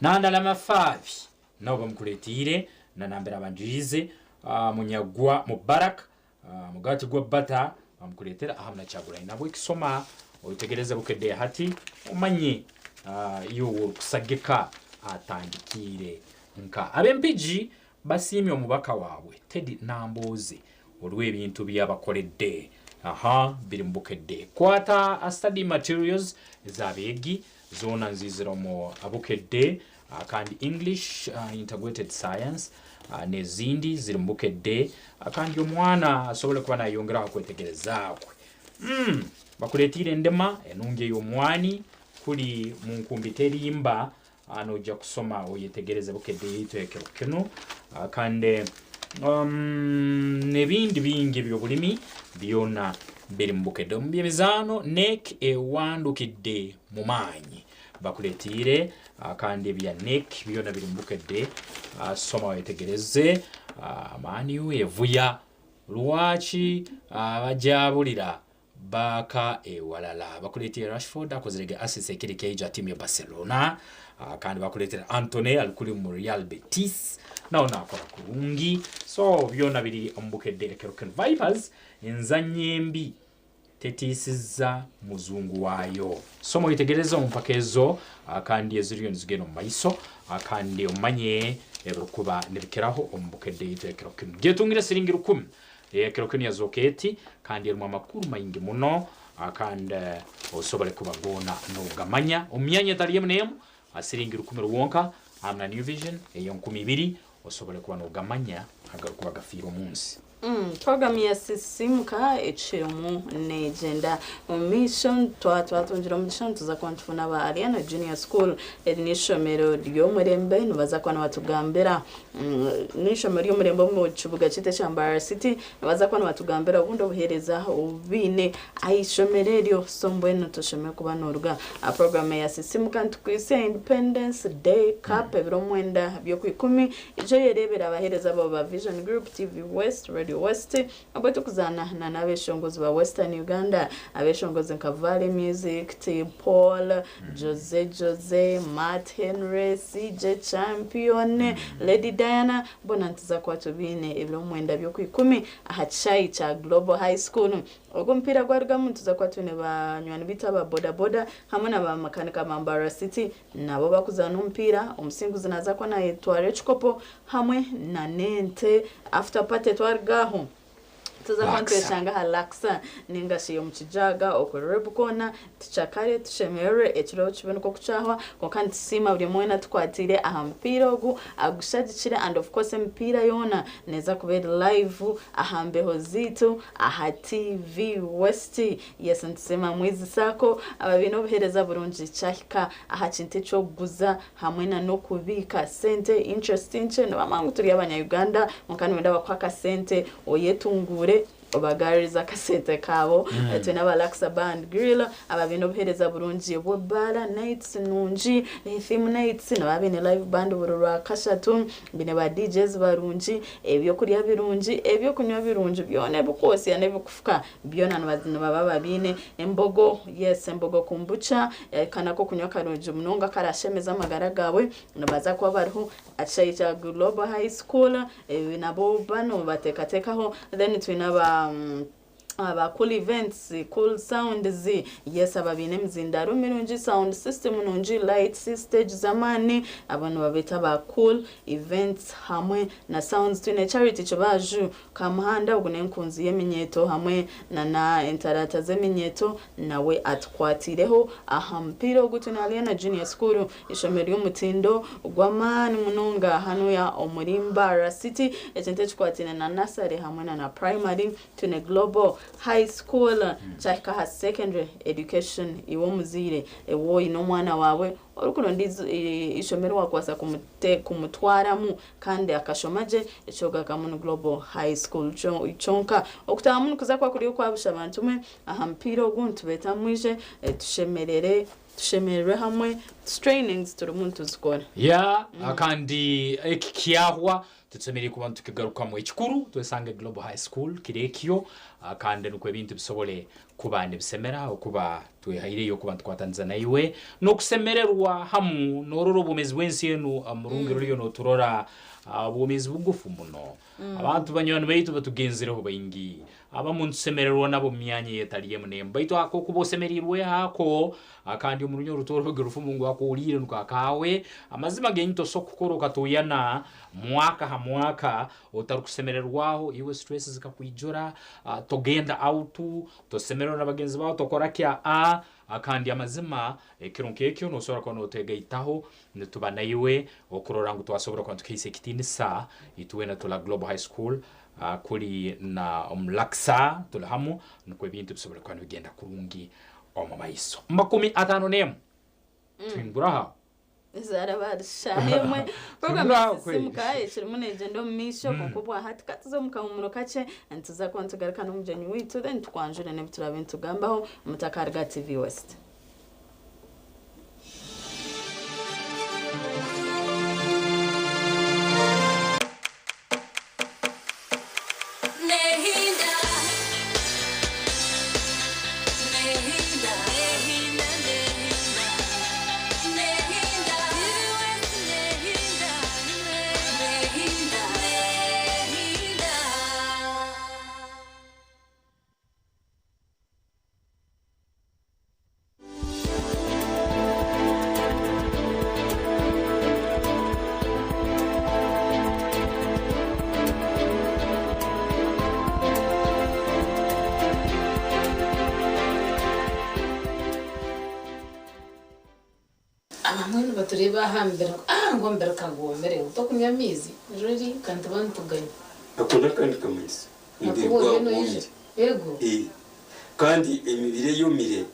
Nandala Mafaabi nabo bamukuretiire na nambere abandiriize Munyagwa Mubarak Mugaati gwa bbata bamukureetera ahamu na Kyagulanyi. Nahabweki soma oyetegereze Bukedde hati omanye iwe ou orukusagika atandikiire nka. Ab'Empigi basiimye omubaka waabwe Teddy Nambooze olw'ebintu bi yabakoredde. Aha biri mu Bukedde. Kwata study materials ez'abeegi zoona nziizire omu Bukedde. Kandi English, Integrated Science n'ezindi ziri mu Bukedde kandi omwana asobole kuba nayeyongeraho kwetegereza kwe. Bakuleetiire endima enungi ey'omwani kuli mu nkumbi terimba noija kusoma oyetegereze Bukedde yaitu ekiro kinu kandi n'ebindi bingi eby'obulimi byona biri mu Bukedde. Omu by'emizaano NEC ewandukidde mu maanyi. Bakuleetiire kandi ebya NEC byona biri mu Bukedde. Soma oyetegereze Man U evuya lwaki abagyabulira baaka ewalala. Bakuleetiire Rashford akozire ge assist ekiri keija tiimu ya Barcelona kandi bakuleetera Antony ali kuri omu Real Betis nawe nakora kurungi. So byona biri omu Bukedde ekiro kinu. Vipers enzannya embi tetiisiza muzungu waayo. Soma oyetegereze omu mpaka ezo kandi eziriyo nizigenda omu maiso kandi omanye ebirikuba nibikiraho omu Bukedde yaitu ekiro kinu. Gyetungire siringi rukumi ekiro kinu yazooka eti kandi erimu amakuru maingi muno kandi osobole kuba goona nogamanya omu myanya etari emu n'emu siringi rukumi rwonka hamu na New Vision ey'enkumi ibiri osobole kuba nogamanya agarikuba gafiire omu nsi. Puroguramu ya Sisiimuka ekirimu neegyenda omu maisho. Twaba twatungire omugisha nituza kuba nitufuna aba Ariana Junior School. Eri n'eishomero ry'omurembe nibaza kuba nibatugambira n'eishomero ry'omurembe omu kibuga kyaitu ekya Mbarara City. Nibaza kuba nibatugambira obundi obuheereza obu baine aha ishomero eryo. So mbwenu tushemereire kuba nooruga aha puroguramu ya Sisiimuka nitukwitsya Independence Day Cup ebiro mwenda by'okwikumi. Ija oyereebere abaheereza abo ba Vision Group, TV West, Radio West, abu turikuzaana na n'abeshongozi ba Western Uganda. Abeshongozi nka Valley Music, T Paul, Jose Jose, Matt Henry, CJ Champion, Lady Diana, boona nituza kuba tubaine ebiro mwenda by'okwikumi aha kishaayi kya Global High School. Ogu omupiira gwarugamu nituza kuba twine banywani baitu aba boda boda hamwe na ba makanika ba Mbarara City Nabo bakuzaana omupiira, omusinguzi naaza kuba naayetwara ekikopo hamwe n'ente. After party twaruga aho tuza kuba Laksa. nitweshanga aha Laksa ninga shi omu Kijaga okuri Rubicon, tucakare, tushemererwe, ekiro kibe nikwo kukyahwa. Kwonka nitusiima buri omwe weena atukwatiire aha mupiira ogu, agushagikire and of course emipiira yoona neeza kuba eri live aha mbeho zaitu aha TV West. Yes nitusiima Mwizi Sacco aba baine obuhereza burungi kyahika aha kintu ekyokuguza hamwe na nokubiika sente interest nkye nibamanya ngu turi abanya Uganda kwonka nibenda bakuhe akasente oyetunguure obagarurize akasente kaabo. Twine aba Laksa Bar and Grill aba baine obuhereza burungi obw'ebaara nights nungi theme nights nibaba baine live band buri rwakashatu baine ba DJs barungi ebyokurya birungi ebyokunywa birungi byona ebikwotsya nebikufuka Byona nibaba babiine. Embogo, yes, embogo kombucha, aka n'akokunywa karungi munonga akarashemeza amagara gaawe. Nibaza kuba bariho aha kishaayi kya Global High School, nabo banu nibateekateekaho. Then twine aba aba Cool Events, Cool Sounds, yes aba baine emizindaaro mirungi, sound system nungi, lights, stage z'amaani, abo nibabeeta aba Cool Events hamwe na Sounds. Twine Charity Kibaju Kamuhanda ogu n'enkunzi y'eminyeeto hamwe na na entarata z'eminyeeto nawe atukwatiireho aha mupiira ogu twine Aliana Junior School, eishomero ry'omutindo gw'amaani munonga hanuya omuri Mbarara City. Ekintu ekikwataine na nursery hamwe na na primary twine Global High School kyahika aha secondary education iwe omuzaire oine omwana waawe Orikuronda eishomero wakubaasa kumutwaramu kandi akashoma gye, eky'okugarukamu ni Global High School kyonka. Okutaahamu nikuza kuba kuri okwabusha bantu mwe aha mupiira ogu nitubeeta mwije tushemerere tushemererwe hamwe, trainings turimu nituzikora. Yeah, kandi eki kyahwa Titusemeriire kuba nitukigarukamu. Ekikuru twesange Global High School kiro ekyo kandi nukwo ebintu bisobole kuba nibisemera okuba twehaireyo kuba nitukwataniza naiwe n'okusemererwa hamu n'orora obwomeezi bw'ensi enu murungi ruriyo n'oturora obwomeezi bugufu muno. Abantu banywani baitu batugenzireho baingi. Abamu nitusemererwa nabo omu myanya ey'etali emu n'emu. Baitu akokuba osemeriirweho ako Kandi omu runya orutooroge orufumu ngu akuhuliire nukwo akaawe. Amazima genyini tosobola kukora okatuuyana mwaka ha mwaka otarukusemererwaho, iwe stress zikakwijura, togenda out, tosemererwa na bagenzi baawe, tokora ki, aa. Kandi amazima ekiro nk'ekyo nosobora kuba notwegaitaho nituba naiwe okurora ngu twasobora kuba nitukihaisa ekitiinisa itwena tula Global High School kuli na Omulakisa tuli hamu nukwo ebintu bisobole kuba nibigenda kurungi omu maiso. 51 tuhingura aho. Zaraba ahari shaaha emwe. Puroguramu Tuhingura aho Sisimuka kweli. ekirimu neegyenda omu maisho kwonka obwa hati ka tuze omu kahumuro kakye nituza kuba nitugaruka n'omugyenyi waitu then tukwanjure n'ebi turaabe nitugambaho mutakaruga TV West. Abamwe nibatureeba aha mibiri ngu ah ngu omubiri ka gwomire ngu tokunywa amaizi really ka nituba nituganywa. Ako n'akandi kamanyiso omubiri Akuba gwaba oriyo noija. gwomire. Eego. Kandi emibiri eyomire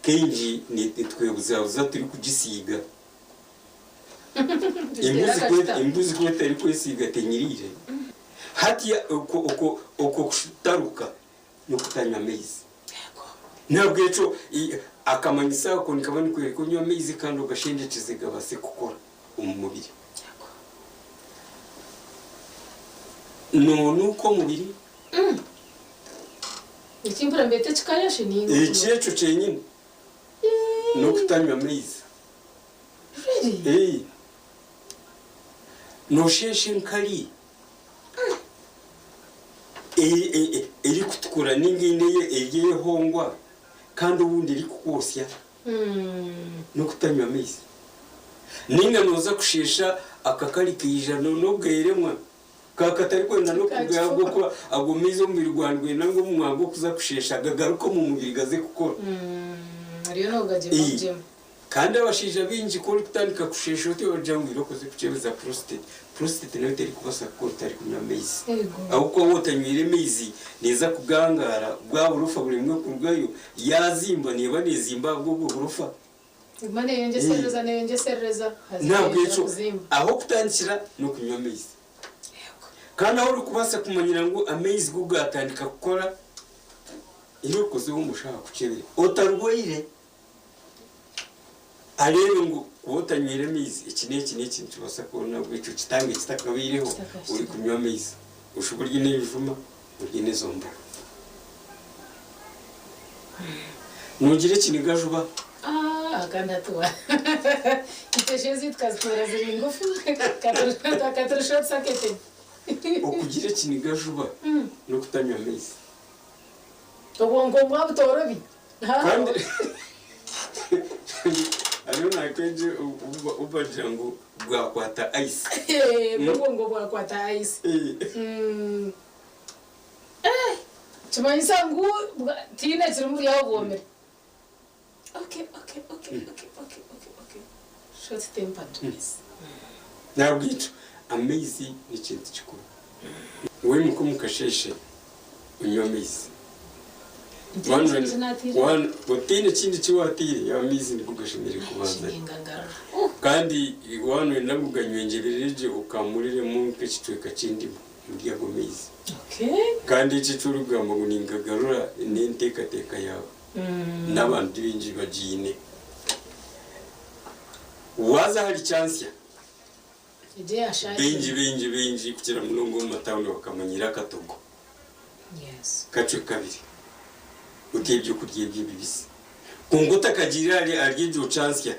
kaingi nitwebuzabuza turikugisiiga. Tuteera akakita. Embuzi ku etarikwesiiga tenyiriire. Hati okwo kushutaruka n'okutanywa maizi. Nahabwekyo akamanyiso ako nikaba nikworeka onywa amaizi kandi ogashendekyeze gabaase kukora omu mubiri. Noonuuka omubiri. Eki mpurira nibeeta ekikaya shi ninga? Eki ekyo kyenyini n'okutanywa maizi. Really? Noosheesha enkari erikutukura ninga eine eri ey'ehongwa kandi obundi erikukwosya n'okutanywa amaizi. Ninga nooza kusheesha akakari kaija n'obweremwa kakatarikwenda n'okurugayo ahabw'okuba ago maizi omubiri gwawe nigwenda ngu omu mwanya gw'okuza kusheesha gagaruke omu mubiri gaze kukora. Kandi abashaija baingi ku orikutandika kusheesha oti oragira ngu irooko oze kukyebeza prostate. Prostate nayo terikubaasa kukora otarikunywa amaizi. Ahabw'okuba waaba otanywire maizi neeza kugangaara bwa burofa buremwe kurugayo, yaazimba neeba neezimba ahabw'obwo burofa. Eguma neeyongyeserereza neeyongyeserereza haza N'ahabw'ekyo eyongyera kuzimba. ah'okutandikira n'okunywa amaizi. Kandi ahu orikubaasa kumanyira ngu amaizi go gaatandika kukora, irooko oze ow'omushaho akukyebere otarwaire. Areebe ngu kuba otanywire maizi eki n'eki n'eki nikibaasa kubaho nahabwekyo kitange kitakabaireho orikunywa amaizi. Oshube orye n'ebijuma orye n'ezo mboga. Noogira ekiniga juba? Ah, kandi hati wa itwe shi ezaitu tukazituura ziri ngufu katuri short circuited. Okugira ekiniga juba n'okutanywa maizi. Obwonko bwabutorobi. Kandi hariho nakengi obu bagira ngu bwakwata ice. Bwo obwongo bwakwata ice. Kimanyisa ngu tihaine ekirimu buri aho bwomire. Okay, okay, okay, okay, okay, okay, okay. Short tempered. Nahabwekyo amaizi n'ekintu kikuru. Waimuka omu kasheeshe onywe amaizi. Otaine ekindi ki waataire, amaizi nigo gashemereire kubanzayo. Kandi waaba nooyenda ngu ganywengyerere gye okamuriremu nk'ekicweka ky'endimu omuri ago maizi. Kandi eki eki orikugamba ngu ningagarura n'enteekateeka yaawe n'abantu baingi bagiine. Waaza ahari kyantsya, baingi baingi baingi kukira munonga omu matauni bakamanyira akatogo kakye kabiri oti ebyokurya ebi ebibisi. Kwonka otakagiire ahari egyo kyantsya,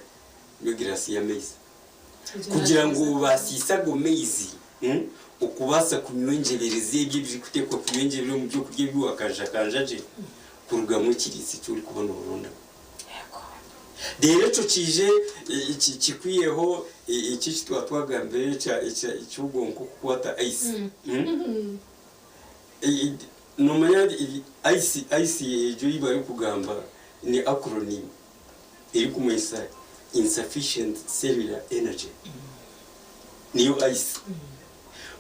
nywa egiraasi y'amaizi kugira ngu obaasiise ago maizi okubaasa kunywa enjeberezi ebyo ebirikuteekwa kunywa enjebere omu byokurya ebi waakanjakanja gye kurugamu ekiriisa eki orikuba noorondamu. Reero ekyo kiije kikwiheho eki eki twaba twagambire eky'obwonko kukwata ice. Noomanya ice, ice egyo ei barikugamba ni acronym. Erikumanyisa insufficient cellular energy niyo ice.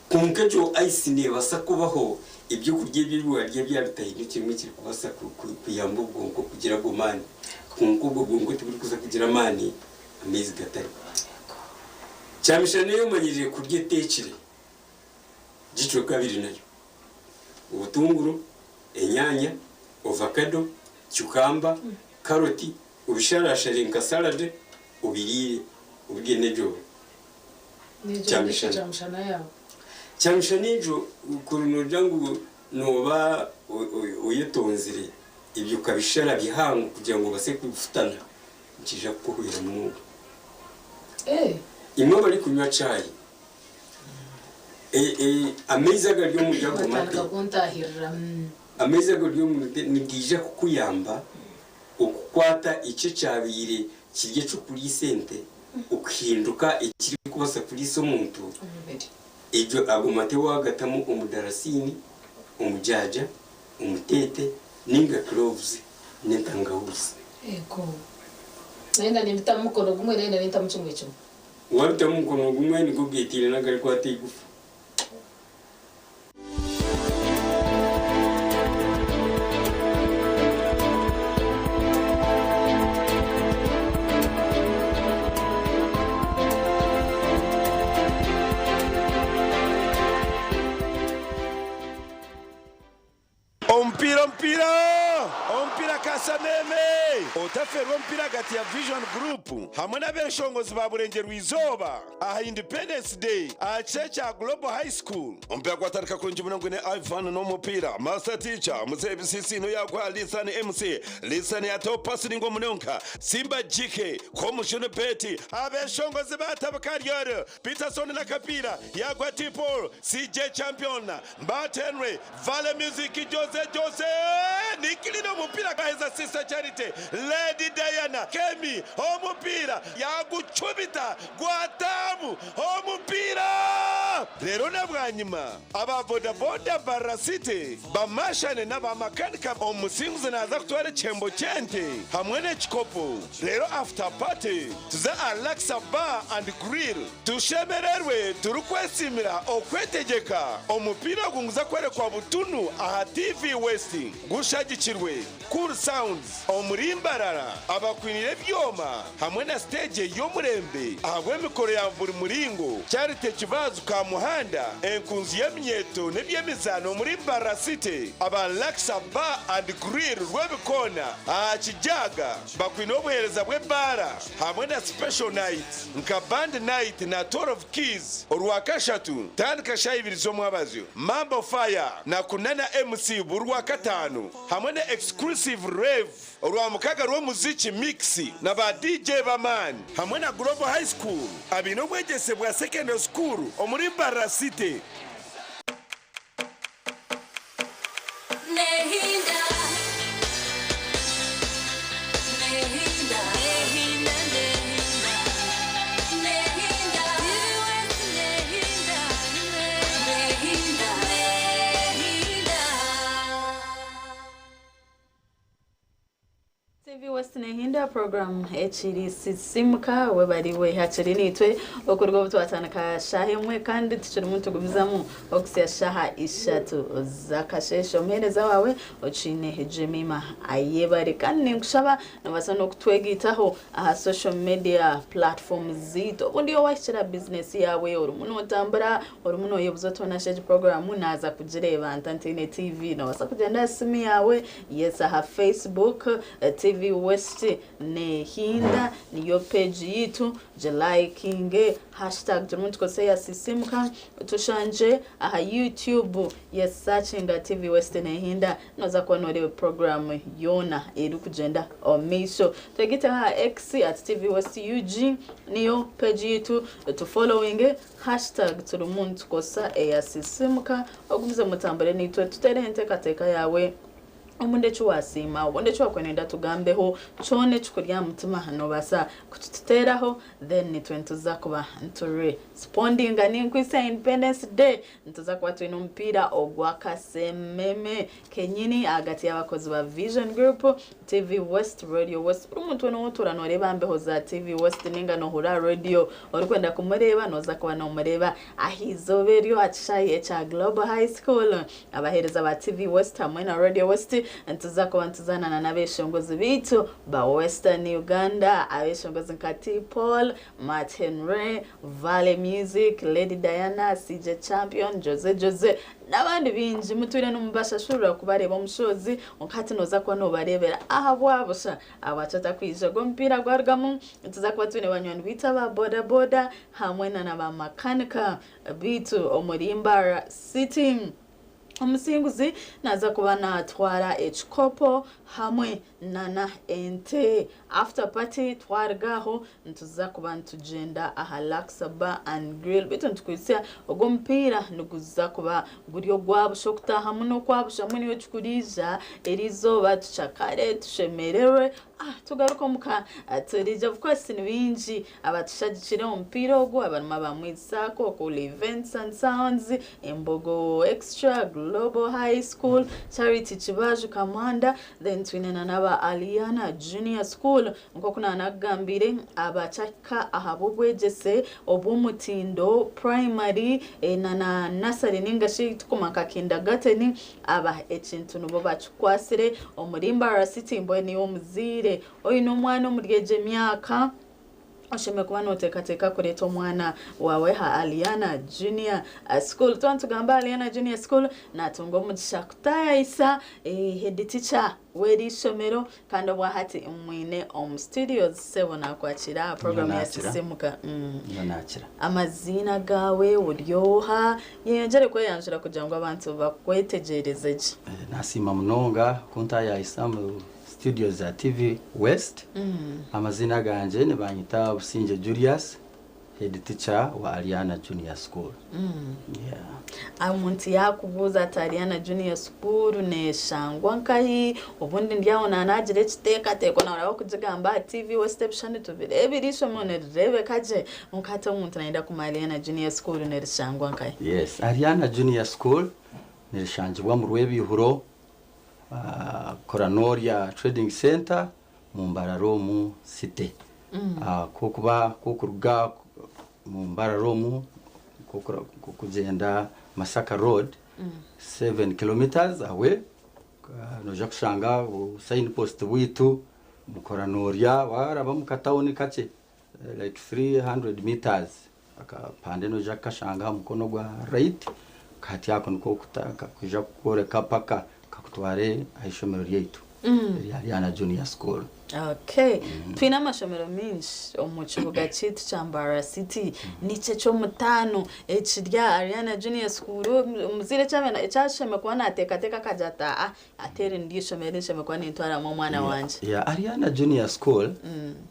Kwonka egyo ice neebaasa kubaho ebyokurya ebi ebi waarya byaba bitaine kimwe ekirikubaasa kuyamba obwonko kugira ago maani. Kwonka obwo bwonko tiburikuza kugira amaani amaizi gatariho. Kyamishana ei omanyirire kurya eteekire, gicwe kabiri nayo. Obutunguru, enyaanya, ovakado, cucumber, karoti, obisharashare nka salad obiriire obirye n'egyo kyamishana. Kyamishana egyo kuri noogira ngu nooba oyetonzire ebyo okabishara bihango kugira ngu obase kubifutana nikiija kukuhwera munonga. Imwe abarikunywa chai, amaizi agari omuri ago mate, amaizi agari omuri nigaija kukuyamba Okukwata ekyo ekyabaire kiri eky'okuriisa ente okuhinduka ekirikubaasa kuriisa omuntu, egyo ago mate waagatamu omudarasiini, omujaaja, omuteete nainga cloves n'entangahuuzi. Yego. Nayenda nimbitamu mukono gumwe nayenda nintamu kimwe kimwe. Waabitamu mukono gumwe nigwo geetaine n'agarikwata eigufa. Omupiira omupiira omupiira Kasameme! Otaferwa omupiira ahagati ya Vision Group hamwe n'abeshongozi ba Burengyerwa Izooba aha Independence Day aha kishaayi kya Global High School. Omupiira gwatandika kurungi munonga gwine Ivan n'omupiira, Master Teacher, Muzeeyi Bisisiino yaguha Lisan MC, Lisan yataho pasi ningwa munonga, Simba GK, Komushunu Betty, abeshongozi batabuka Ariel, Peterson n'akapiira yaguha T Paul, CJ Champion, Mbat Henry, Vale Music Jose Jose Nikilina omupiira gaheza Sister Charity Lady Diana Kemi omupiira yagucumita gwataamu omupiira. Reero na bwanyima aba boda boda Mbarara City bamashane n'aba makanika omusinguzi naaza kutwara ekihembo ky'ente hamwe n'ekikopo reero after party tuze aha Laksa Bar and Grill. Tushemererwe turikwesiimira okwetegyeka. Omupiira ogu niguza kworekwa butunu aha TV West gushagikirwe Cool Sounds omuri Mbarara abakwiniire ebyoma hamwe na siteegi ey'omurembe ahabw'emikoro ya buri muringo. Charity Kibazu Kamuhanda enkunzi y'eminyeeto n'eby'emizaano omuri Mbarara City aba Laksa Bar and Grill Rwebikoona aha Kijaga bakwine obuheereza bw'ebaara hamwe na Special Night. Nka Band Night na 12 Keys Orwakashatu tandika shaaha ibiri z'omwabazyo, Mambo Fire na Kunana MC buri Rwakataano hamwe na Exclusive Rave Orwamukaga rw'omuziki Mix na ba DJ b'amaani hamwe na Global High School abaine obwegyese bwa Secondary School omuri Mbarara City. TV West Nehinda program ekiri sisimuka webariwe hakiri nitwe okuruga obu twatandika shaha emwe kandi tukirimu nitugumizamu okuhitsya shaha ishatu z'akasheeshe omuheereza waawe okiine Jemima Ayebare kandi ninkushaba nobaasa n'okutwegaitaho aha social media platforms zaitu obundi owahikira bizinesi yaawe orimu notambura orimu noyebuza oti hoona shi egi program naaza kugireeba nta ntaine TV nobaasa kugyenda aha simu yaawe Yes aha Facebook TV West nehinda niyo page yitu gilikinge hashtag turimu nitukozesa eya sisimuka tushangye aha YouTube yes searchinga TV West nehinda noza kuba noreeba program yoona erikugyenda omu maisho twegiteho aha X at TV West UG niyo page yitu tufollowinge hashtag turimu nitukozesa eya sisimuka ogumize mutambure naitwe tutereho enteekateeka yaawe. Obundi eki waasiima, obundi eki waakuba nooyenda tugambeho, kyona ekikuri aha mutima noobaasa kukituteeraho then nitwe nituza kuba nituresipondinga. Ninkwitsya Independence Day, nituza kuba twine omupiira ogw'akasememe kenyini ahagati y'abakozi ba Vision Group, TV West, Radio West. Buri muntu weena ou otuura nooreeba aha mbeho za TV West nainga noohurira aha radio orikwenda kumureeba, nooza kuba noomureeba aha izooba eryo aha kishaayi ekya Global High School. Abaheereza ba TV West hamwe na Radio West nituza kuba nituzaanana n'abeshongozi baitu ba Western Uganda. Abeshongozi nka T-Paul, Matt Henry, Valley Music, Lady Diana, CJ Champion, Jose Jose n'abandi baingi. Mutwire nimubashashurira kubareeba omu shows kwonka hati noza kuba nobareebera ahabwa busha. Ahabwaki otakwija? Ogu omupiira gwarugamu nituza kuba twine banywani baitu aba boda boda hamwe na na ba makanika Beitu omuri Mbarara City, omusinguzi naaza kuba naatwara ekikopo hamwe nana ente. After party twaruga aho nituza kuba nitugyenda aha Luxor Bar and Grill beitu nitukwitsya ogu omupiira niguza kuba guri ogwabusha okutaahamu n'okwabusha mbwenu iwe ekikuriija eriizooba tucakare tushemererwe Ah, tugaruke omuka turiija of course ni baingi abatushagikire omupiira ogu abarimu aba Mwizi Sacco, Cool Events and Sounds, Embogo Extra, Global High School, Charity Kibaju Kamanda, then twine na n'aba Aliana Junior School nk'oku naanakugambiire abakyahika ahabw'obwegyese obw'omutindo primary eh, na na nursery ninga shi tukuma nka kindergarten Aba ekintu nibo bakikwatsire omuri Mbarara City mbwenu iwe omuzaire oine omwana omuri egyo emyaka oshemereire kuba noteekateeka kureeta omwana waawe aha Aliana Junior School. Twaba nitugamba Aliana Junior School natunga omugisha kutaayayisa head teacher w'eri ishomero Kandi obwahati mwine omu studios sebo nakwakira aha program ya Nakira. Sisimuka. Nyowe nakira. Amaziina gaawe, ori oha? Yeyongyere kweyanjura kugira ngu abantu bakwetegyereze gye. Nasiima munonga kuntayayisa omu studios za TV West. Amaziina gangye nibanyeta Busingye Julius. Head teacher wa Ariana Junior School. Yeah. Omuntu yaakubuuza ati Ariana Junior School neeshangwa nkahi? Obundi ndi aho naanaagira ekiteekateeko nawe oraba kugigamba aha TV West ebishushani tubireebire eishomero nirireebeka gye. Kwonka hati omuntu naayenda kumanya Ariana Junior School nirishangwa nkahi? Yes, Ariana Junior School nirishangibwa omu Rwebihuro, Koranorya Trading Centre, mu Mbarara omu city. Ku okuba ku okuruga mu Mbarara omu ku okugyenda Masaka road 7 kilometres away noija kushanga bu sign post bwaitu mukora norya waraba omu katawuni kakye like 300 metres akapande noija kukashanga aha mukono gwa right hati ako niko kakwija kukworeka paka kakutware aha ishomero ryaitu erya Ariana Junior School. Okay. Twine amashomero maingi omu kibuga kyaitu kya Mbarara City. Niki eky'omutaano ekiri aha Ariana Junior School? Omuzaire eki ashemereire kuba naateekateeka akagira ati aa ati eri niryo ishomero eri nshemereire kuba nintwaramu omwana wangye. Yeah, Ariana Junior School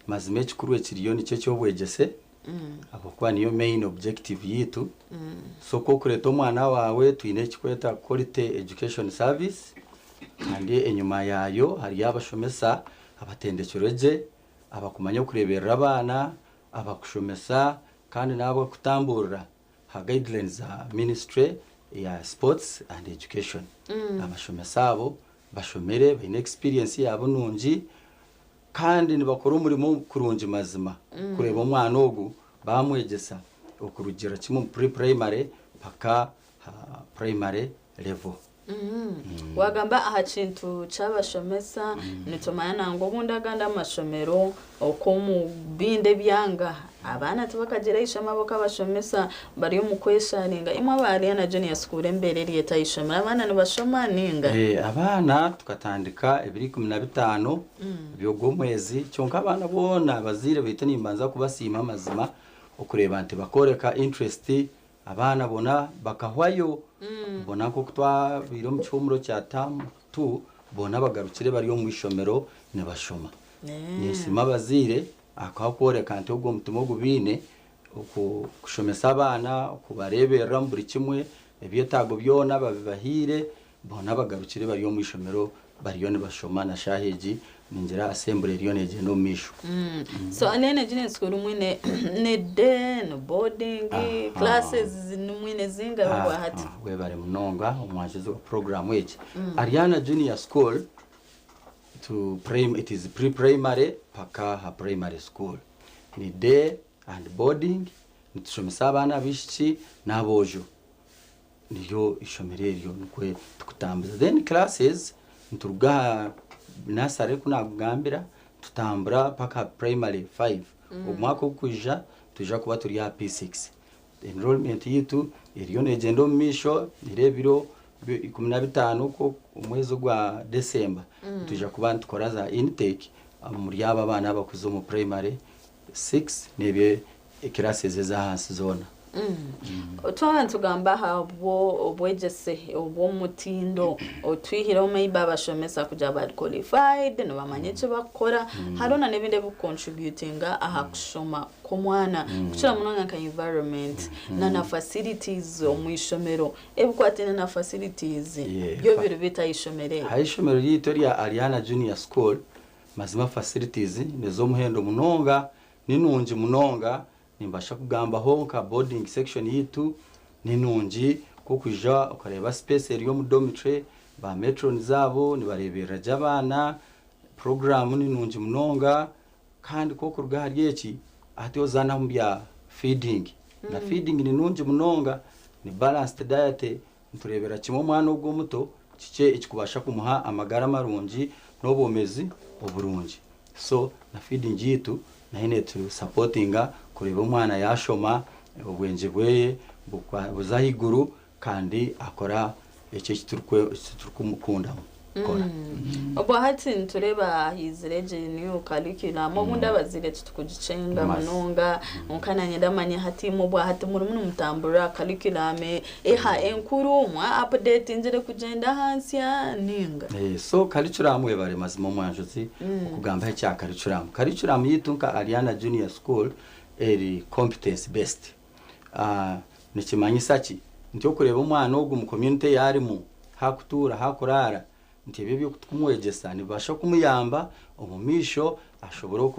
mazima ekikuru ekiriyo nikyo eky'obwegyese ahabw'okuba niyo main objective yaitu. So ku orikureeta omwana waawe twine ekikweta quality education service Kandi enyima yaayo hariyo abashomesa abatendekirwe gye, abakumanya okureeberera abaana, abakushomesa kandi n'abakutamburira aha guidelines za ministry ya sports and education. Abashomesa abo bashomire, baine experience yaabo nungi kandi nibakora omurimo kurungi mazima kureeba omwana ogu baamwegyesa okurugira kimwe omu pre-primary mpaka aha primary level. Wagamba aha kintu ky'abashomesa, nitumanya nangwa obundi agandi amashomero okw'omu bindi ebyanga abaana tibakagira eishomo ahabw'okuba abashomesa bari omu kwesharinga. Imwe aba Ariana Junior School embeera eri eta aha ishomero? Abaana nibashoma nainga? Abaana tukatandika ebiro 15 by'ogw'omwezi kyonka abaana boona abazaire baitu nimbanza kubasiima amazima okureeba nti bakooreka interest Abaana bona bakahwayo, bona nk'oku twabaire omu kihumuro kya term tu, bona bagarukire bari omu ishomero nibashoma. Ninsiima abazaire ahabw'okworeka nti ogwo mutima ogu baine okushomesa abaana, okubareeberera omu buri kimwe, ebyetaago byona babibahaire, bona bagarukire bari omu ishomero bariyo nibashoma na shaaha egi ningira assembly eriyo negyenda omu maisho. So then junior school mwine ni day, ni boarding, classes mwine zingahi obwa hati? Webare munonga omwanjuzi wa program egi. Ariana Junior School to prim, it is pre-primary paka ha primary school. Ni day and boarding, nitushomesa abaana abaishiki n'aboojo. Niryo ishomero eryo nikwe tukutambuza. Then classes nituruga aha nursery ku nakugambira tutambura paka primary 5. Omwaka ogukwija nitwija kuba turi aha P6. Enrollment yitu eriyo negyenda omu maisho niro ebiro 15 okwo omwezi ogwa December nitwija kuba nitukora za intake omuri abo abaana abakuza omu primary 6 n'ebyo classes ez'ahansi zoona. Twaba nitugamba aha obwegyese obw'omutindo, otwihireho maybe abashomesa kugira bari qualified, nibamanya eki bakukora, hariho na n'ebindi ebikucontributinga aha kushoma kw'omwana, kukira munonga nka environment na na facilities omu ishomero. Ebikwataine na facilities byo biri bita aha ishomero eri? Aha ishomero ryaitu erya Ariana Junior School, mazima facilities nez'omuhendo munonga, ninungi munonga. Nimbasha kugambaho nka boarding section yaitu ninungi, ku okwija okareeba space eri omu dormitory, ba matrons abo nibareeberera gye abaana, program ninungi munonga. Kandi ku okuruga ahari eki hati oza n'omu bya feeding, na feeding ninungi munonga, ni balanced diet. Nitureebera kimwe omwana ogwo omuto kiki ekikubasha kumuha amagara marungi n'obwomezi oburungi. So na feeding yaitu nayo netusapotinga kureeba omwana yashoma, obwengye bweye buza ahaiguru kandi akora ekyo eki turikumukundamu kukora. Obwa hati nitureeba haizire egi new curriculum, obundi abazaire titukugikyenga munonga, kwonka nanye ndamanya hati imwe obwa hati murimu nimutamburira curriculum eha enkuru, mwa updatingire kugyenda ahansya ninga? So curriculum, webare mazima omwanjuzi okugambaho ekya curriculum. Curriculum yaitu nka Ariana Junior School eri competence based. Nikimanyisa ki? Nti okureeba omwana ogu mu community ei arimu, hakutuura, hakurara, nti ebyo ebyokutukumwegyesa nibibasha kumuyamba omu maisho ashobore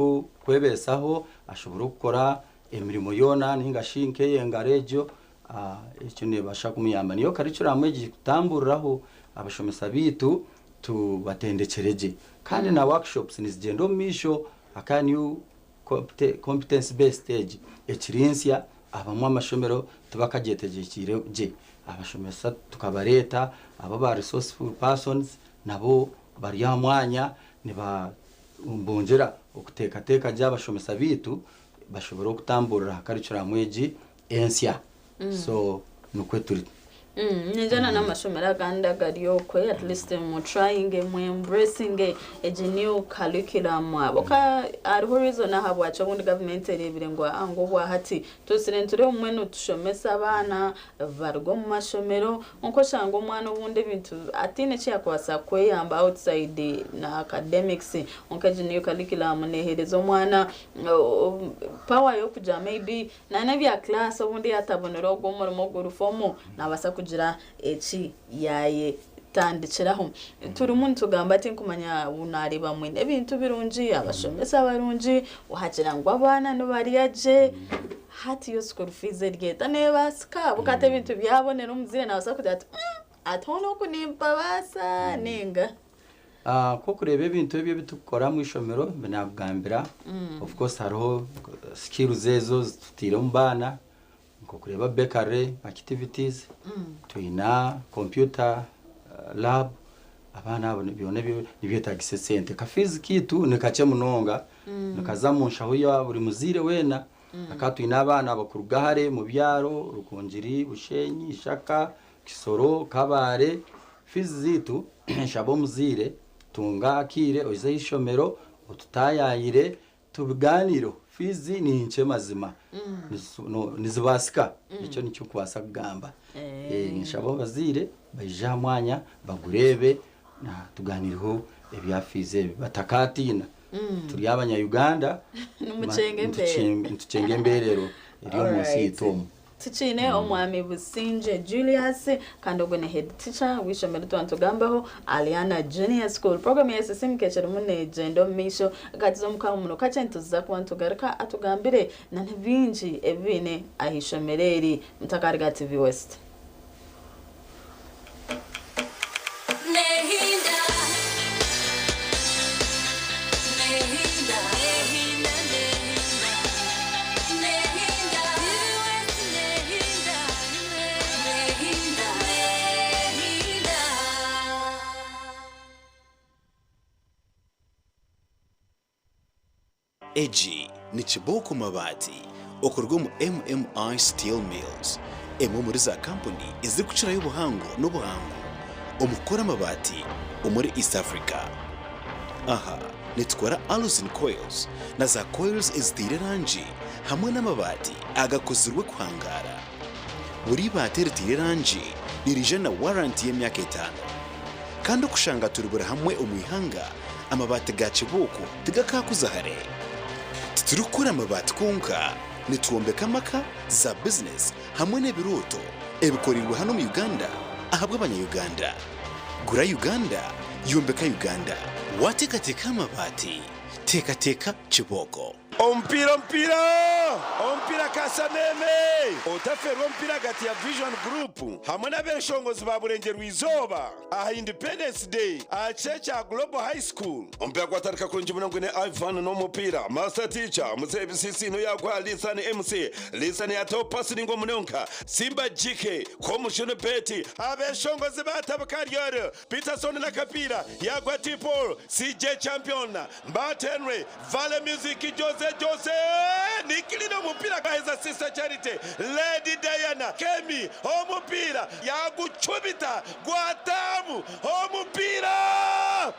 kwebesaho, ashobore okukora emirimo yoona ninga shi nk'eyengaro egyo, ekyo nebasha kumuyamba. Niyo curriculum egi kutamburiraho abashomesa baitu tubatendekyere gye. Kandi na workshops nizigyenda omu maisho aka new competence based egi ekiri nsya, abamwe amashomero tibakagyetegyekiire gye. Abashomesa tukabareeta abo ba resourceful persons nabo bari aha mwanya nibabongyera okuteekateeka gye abashomesa baitu bashobore okutamburira aha curriculum egi ensya. So nikwe turi. Ninjana n'amashomero agandi agari okwe, at least mu trying mu embracing egi new curriculum. Aboka hariho reason ahabwaki obundi government ereebire ngu ngu obwa hati tusire nitureba obumwe nitushomesa abaana baruga omu mashomero, nkoshanga omwana obundi ebintu ataine eki yakubaasa kweyamba outside na academics, konka egi new curriculum neehereza omwana power y'okugira maybe na n'ebya class obundi yatabonera ogwo omurimo oguri formal, nabaasa kugira eki yayetandikiraho. Turimu nitugamba, tinkumanya nareeba mwine ebintu birungi, abashomesa barungi, wagira ngu abaana nibarya gye. Hati yo school fees eryeta nebaasika? Bukati ebintu byabonera, omuzaire nabaasa kugira ati, ati hoona oku nimpabaasa ninga?" Nk'okureeba ebintu ebyo ebitukukora mu ishomero binakugambira, of course hariho skills ezo zitutiire omu baana, nk'okureeba bakery activities, twina computer lab. Abaana abo byona ebyo nibyetagisa esente. Ka fees kiitu ni kakye munonga, nikaza mu nshaho ya buri muzaire weena. Aka twine abaana bakuruga hare mu byaro, Rukungiri, Bushenyi, Ishaka, Kisoro, Kabare. Fees ziitu, nshaba omuzaire tunga akiire oize aha ishomero otutaayayire tubiganireho. Fees ni nkye mazima, nizibaasika, ekyo nikyo nkubaasa kugamba. Nshaba abazaire baije aha mwanya bagurebe na tuganireho ebya fees ebi, batakatiina. Turi abanya-Uganda. Nimucenga embeera. Nitucenga embeerero eri omu nsi yitu omu. Tukiine Omwami Busingye Julius kandi ogwo ni head teacher w'eishomero twaba nitugambaho Aliana Junior School. Program ya Sisimuka ekirimu negyenda omu maisho katuze omu kahuumuro kakye nituza kuba nitugaruka atugambire na bingi ebi baine aha ishomero eri. Mutakaruga TV West. Egi ni Kibooko Mabaati okuruga omu MMI Steel Mills, emwe omuri za kampuni ezirikukirayo obuhango n'obuhangu omu kukora amabaati omuri East Africa. Aha nitukora Alusin Coils na za coils eziteire erangi hamwe n'amabaati agakozirwe kuhangaara. Buri ibaati eriteire erangi niriija na waranti y'emyaka etaano. Kandi okushanga turi buri hamwe omu ihanga, amabaati ga kibuuko tigakaakuza hare. Titurikukora amabaati kwonka, nitwombeka amaka, za bizinesi hamwe n'ebirooto ebikoreirwe hanu omu Uganda ahabw'abanya-Uganda. Gura Uganda, yombeka Uganda. Waateekateeka aha mabaati, teekateeka kibooko. Omupiira omupiira omupiira Kasameme! Otaferwa omupiira ahagati ya Vision Group hamwe n'abeshongozi ba Burengyerwa Izooba aha Independence Day aha kishaayi kya Global High School. Omupiira gwatandika kurungi munonga gwine Ivan n'omupiira, Master Teacher, Muzeeyi Bisisiino yaguha Lisan MC, Lisan yataho pasi ningwa munonga, Simba GK, Komushunu Betty, abeshongozi batabuka Ariel, Peterson n'akapiira yagwa T-Paul, CJ Champion, Mbat Henry, Vale Music, Jose Jose, Nikilina omupiira gaheza Sister Charity, Lady Diana, Kemi omupiira yagucumita gwataamu omupiira.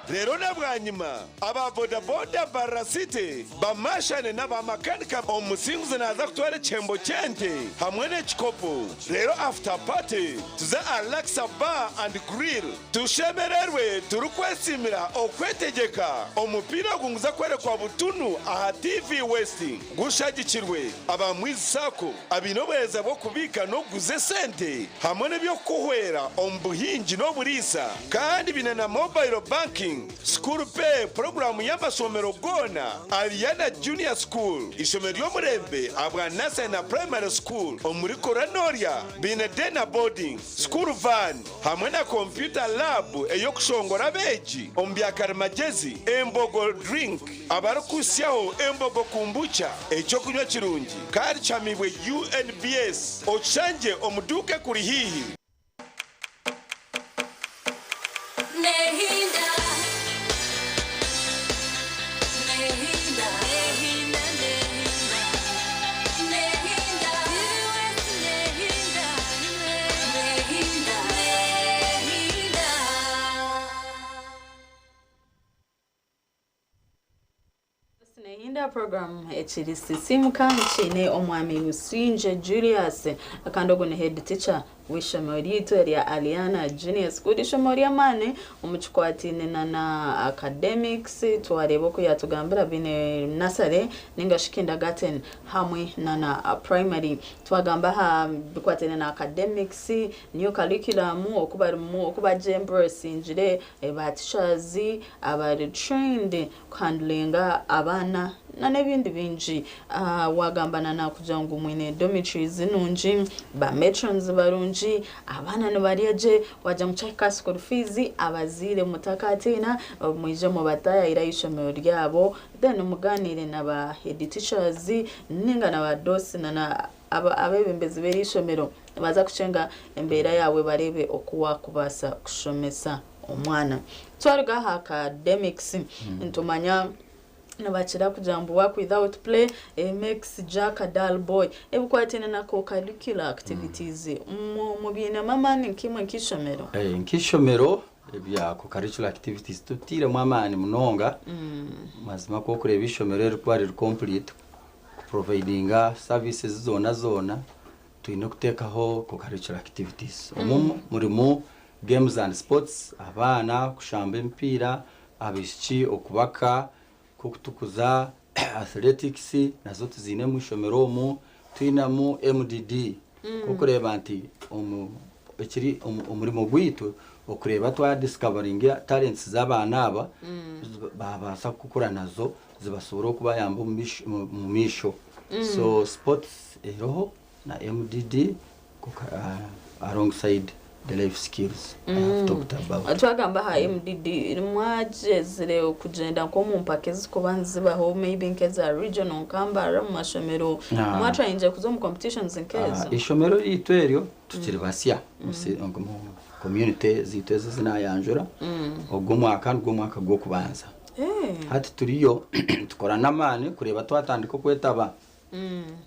Reero na bwanyima aba boda boda Mbarara City bamashane n'aba makanika omusinguzi naaza kutwara ekihembo ky'ente hamwe n'ekikopo reero after party tuze aha Laksa Bar and Grill. Tushemererwe turikwesiimira okwetegyeka. Omupiira ogu nguza kworekwa butunu aha TV West. Gushagikirwe aba Mwizi Sacco abaine obuheereza bw'okubiika n'okuguza esente hamwe n'eby'okukuhwera omu buhingi n'oburiisa kandi baine na Mobile Banking, School Pay puroguraamu y'amashomero goona, Ariana Junior School, eishomero ry'omurembe ahabwa Nursery na Primary School omuri Koronorya baine Day na Boarding, School Van. Hamwe na kompyuta laabu ey'okushongora abeegi omu bya karimagyezi, Embogo Drink, abarikuhitsyaho Embogo Kombucha, eky'okunywa kirungi kandi kihamiibwe UNBS, okishangye omu duuka ekuri haihi. Nehinda program ekiri Sisimuka nkiine omwami Busingye Julius kandi ogu ni head teacher w'eishomero ryaitu erya Aliana Junior School eishomero ry'amaani omu kikwataine na na academics twareeba oku yatugambira baine nursery ningashi kindergarten hamwe na na primary Twagamba aha bikwataine na academics, new curriculum, oku barimu, oku bagyemburesingire, ba teachers abari trained kuhandlinga abaana na n'ebindi bingi. Wagamba na nakugira ngu mwine dormitories nungi, ba matrons barungi, abaana nibarya gye, wagira ngu kyahika aha school fees, abazaire mutakatiina, mwije mubatayayire aha ishomero ryabo. Then mugaaniire na ba head teachers ninga na ba dosi na na abebembezi b'eri ishomero nibaza kukyenga embeera yaawe bareebe oku wakubaasa kushomesa omwana. Twaruga aha academics nitumanya nibakira kugira ngu work without play makes Jack a dull boy. Ebikwataine na co-curricular activities mubiinemu amaani nkaimwe nk'eishomero? Nk'eishomero Ebya co-curricular activities tutairemu amaani munonga. Mazima ku orikureeba eishomero erikuba riri complete kuprovidinga services zoona zoona, twine kuteekaho co-curricular activities. Omu murimu games and sports, abaana kushamba emipiira, abaishiki okubaka, nk'okutukuza, athletics nazo tuziine omu ishomero omu, twinemu MDD. Nk'okureeba nti omu ekiri omu omurimo gwaitu okureeba twa discoveringa talents z'abaana aba baabaasa kukura nazo zibasobora okubayamba omu maisho omu maisho. So sports eriho na MDD alongside the life skills I have talked about. Twagamba aha MDD, mwagyezire kugyenda nk'omu mpaka ezikuba nizibaho maybe nk'eza regional nka Mbarara omu mashomero, Ah. mwatrayingire kuza omu competitions nk'ezo? Ah, Ishomero ryaitu eryo tukiri basya omu community zaitu ezi ezinayanjura, ogu omwaka nigwo mwaka gw'okubanza. Hati turiyo tukora n'amaani kureeba twatandika okwetaba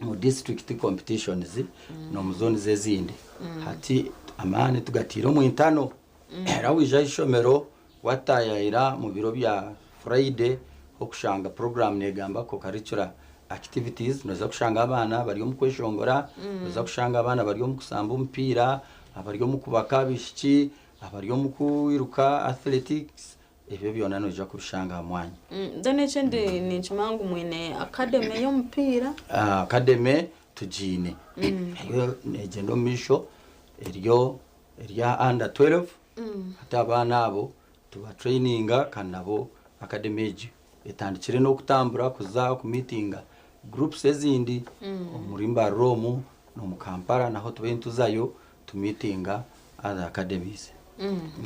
omu district competitions n'omu zones ezindi. Hati amaani tugatiire omu intano. Era waija aha ishomero wataayaayira mu biro bya Friday okushanga program negamba co-curricular activities, noza kushanga abaana bari omu kweshongora, noza kushanga abaana bari omu kushamba omupiira, abari omu kubaka abaishiki, abari omu kwiruka athletics, Ebyo byona noija kubishanga aha mwanya. Then ekindi ninkimanya ngu mwine academy y'omupiira. Academy tugiine. Eyo negyenda omu maisho eriyo erya under 12 hati abaana abo tubatraininga kandi nabo academy egi etandikire n'okutambura kuza kumiitinga groups ezindi omuri Mbarara omu n'omu Kampala naho tube nituzayo tumiitinga other academies.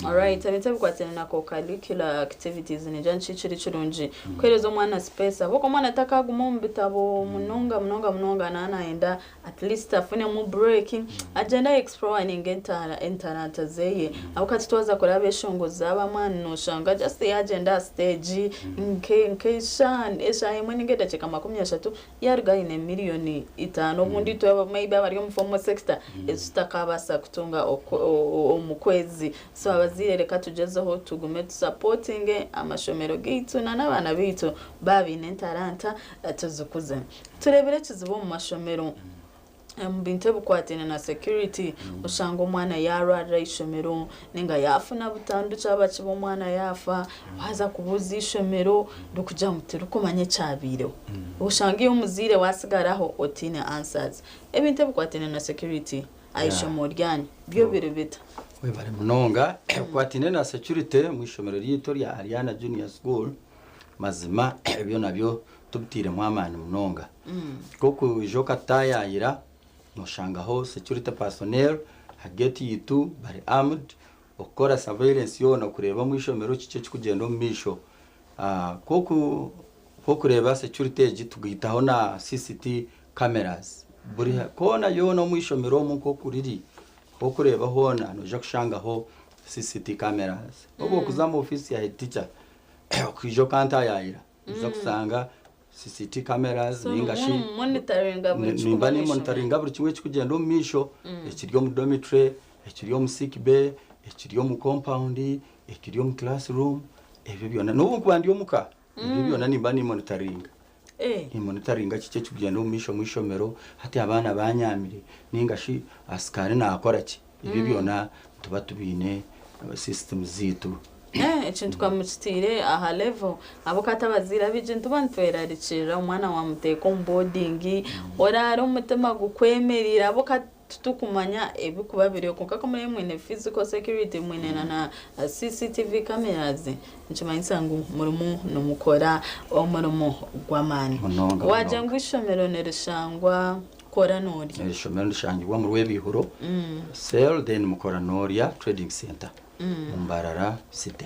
Alright, ebintu ebikwataine na co-curricular activities ningira nikyo kiri kirungi kuheereza omwana space ahabw'okuba omwana takaguma omu bitabo munonga munonga munonga naaba nayenda at least afunemu break agyende ayexploringe entaranta zeye ahabw'okuba hati twaza kureba abeshongozi abamwe noshanga just yagyenda aha stage nk'eshaaha eshaaha emwe ninga edakiika 30 Yaaruga aine miriyoni itaano obundi itwe maybe abari omu formal sector ezi tutakabaasa kutunga omu kwezi. So abazaire reka tugyezeho tugume tusapotinge amashomero gaitu na n'abaana baitu baaba baine entaranta tuzikuze. Tureebire ekizibu omu mashomero omu bintu ebikwataine na security oshanga omwana yaarwarira aha ishomero ninga yaafuna butandu kyaba kibi omwana yaafa waaza kubuuza eishomero rikugira ngu tirikumanya ekyabaireho oshanga iwe omuzaire waasigaraho otaine answers. Ebintu ebikwataine na security aha ishomero ryanyu byo biri bita? Webare munonga. Ebikwataine na security omu ishomero ryaitu erya Ariana Junior School mazima ebyo nabyo tubiteiremu amaani munonga. Nk'okwija okataayaayira nooshangaho security personnel aha gate yaitu bari armed okukora surveillance yoona kureeba omu ishomero kiki ekirikugyenda omu maisho. Nk'okureeba security egi tugaitaho na CCT cameras buri koona yoona omu ishomero omu nk'oku riri nk'okureeba hoona noija kushangaho CCT cameras. Obu orikuza omu ofiisi ya head teacher okwija okantaayaayira Noija kushanga CCT cameras So ninga shi nimwo monitoringa buri kimwe nimba omu nimonitoringa buri kimwe ekirikugyenda omu maisho, ekiri omu dormitory, ekiri omu sick bay, ekiri omu compound, ekiri omu classroom, ebyo byona. N'obu nkuba ndi omuka, ebyo byona nimba nimonitoringa. Eh. Nimonitoringa kiki ekirikugyenda omu maisho omu ishomero, hati abaana banyaamire ninga shi asikaari naakora ki. Ebyo byona nituba tubiine system zaitu. Eh, ekintu ka mukitiire aha level ahabw'okuba hati abazaire abaingi nituba nitwerarikirira omwana wamuteeka omu boarding oraara omutima gukwemereire ahabw'okuba titukumanya ebikuba biriyo kwonka ku muraabe mwine physical security mwine na na CCTV cameras nikimanyisa ngu murimu nimukora omurimo gw'amaani. Munonga Waagira munonga. ngu eishomero nirishangwa Kora noorya. Eishomero nirishangibwa omu Rwebihuro cell then mukora noorya trading centre omu Mbarara city.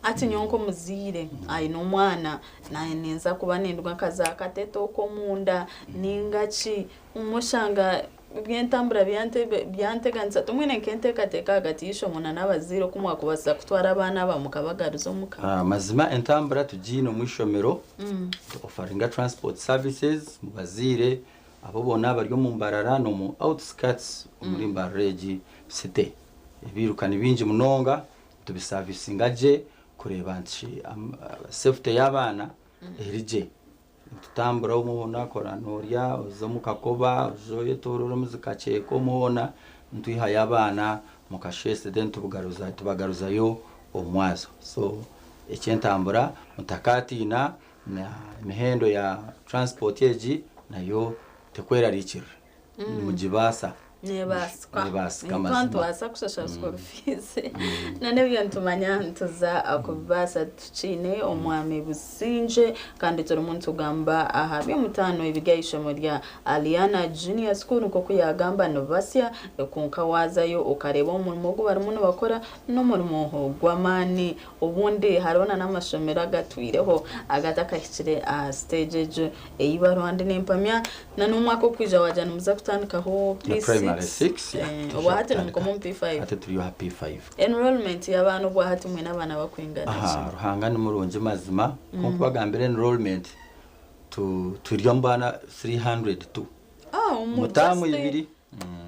Hati nyowe nk'omuzaire aine omwana naanye ninza kuba ninduga nka za Katete okwo omunda ninga ki obumwe oshanga eby'entambura byanteganisa timwine nk'enteekateeka ahagati y'eishomo na n'abazaire oku mwakubaasa kutwara abaana aba mukabagaruza omuka? Mazima entambura tugiine omu ishomero Tu offaringa transport services mu bazaire abo boona abari omu Mbarara n'omu outskirts omuri Mbarara egi city. Ebiiruka ni bingi munonga, tubisavisinga gye kureeba nti safety y'abaana eri gye. Nitutambura omu hoona kora noorya, oze omu Kakoba, oze oyetoorore omu Zikakyeka omu hoona, nitwihayo abaana omu kasheeshe then tubagaruzayo omu mwazo. So eky'entambura mutakaatiina na emihendo ya transport egi nayo tekwerarikirira, nimugibaasa. Nebaasika. Nebaasika Nitwa mazima. nitubaasa kushashura school fees. Na n'ebyo nitumanya nituza kubibaasa tukiine omwami Busingye kandi turimu nitugamba aha by'omutaano ebiri aha ishomero rya Aliana Junior School nk'oku yaagamba ni basya kwonka waazayo okareeba omurimo ogu barimu nibakora n'omurimo gw'amaani. Obundi hariho na n'amashomero agatwireho agatakahikire aha siteegi egyo ei bariho and nimpamya na n'omwaka okwija wagira nimuza kutandikaho Na P6 primary 6 yeah, Eh, tuja obwa hati kutandika. nimukoma omu P5. Hati turi aha P5. Enrollment y'abaana obwa hati mwine abaana bakwingana ki? Aha, Ruhanga ni murungi mazima. Nk'oku bagambire enrollment tu turi omu baana 302. Ah, omu Mu taamu just ibiri.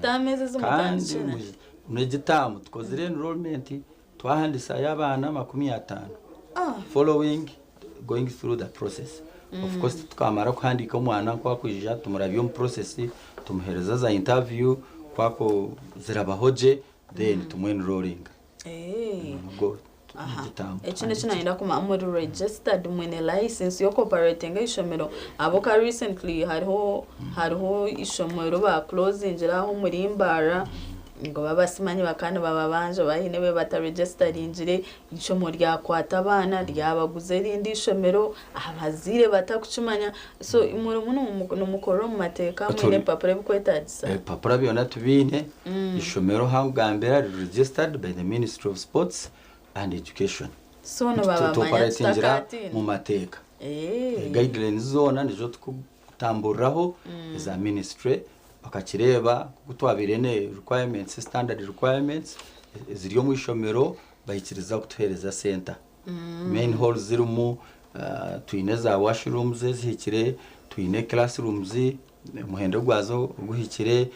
Taamu ezi ezi Kandi mutandikire. n'egi taamu tukozire enrollment twahandisayo abaana 50. Ah. Following going through the process. Of course tukamara kuhandiika omwana nkwakwija tumurabya omu process tumuhereza za interview kwako zirabaho gye then tumuenrollinga. Eh. Ubwo Aha. gitamu. Eki nikyo nayenda kumanya muri registered mwine license y'okuoperatinga eishomero ahabw'okuba recently hariho hariho eishomero ba closingire aho omuri Mbarara ngu babasimanye bakaba nibababanja baine be bataregisitaringire eishomo ryakwata abaana ryabaguza erindi eishomero abazaire batakukimanya so murimu nimukorera omu mateeka mwine Turi- ebipapura ebikwetagisa. Ebipapura byona tubiine. Ishomero hangambira riri registered by the Ministry of Sports and Education. So nibabamanya Tuoperatingira tutakatiina. mu mateeka. Eh. Guidelines zoona nizo tukutamburiraho eza ministry bakakireeba kuko twabaire ne requirements standard requirements eziri omu ishomero baikiriza kutuheereza center. Main hall zirimu twine za washrooms ezihikire, twine classrooms omuhendo gwazo guhikire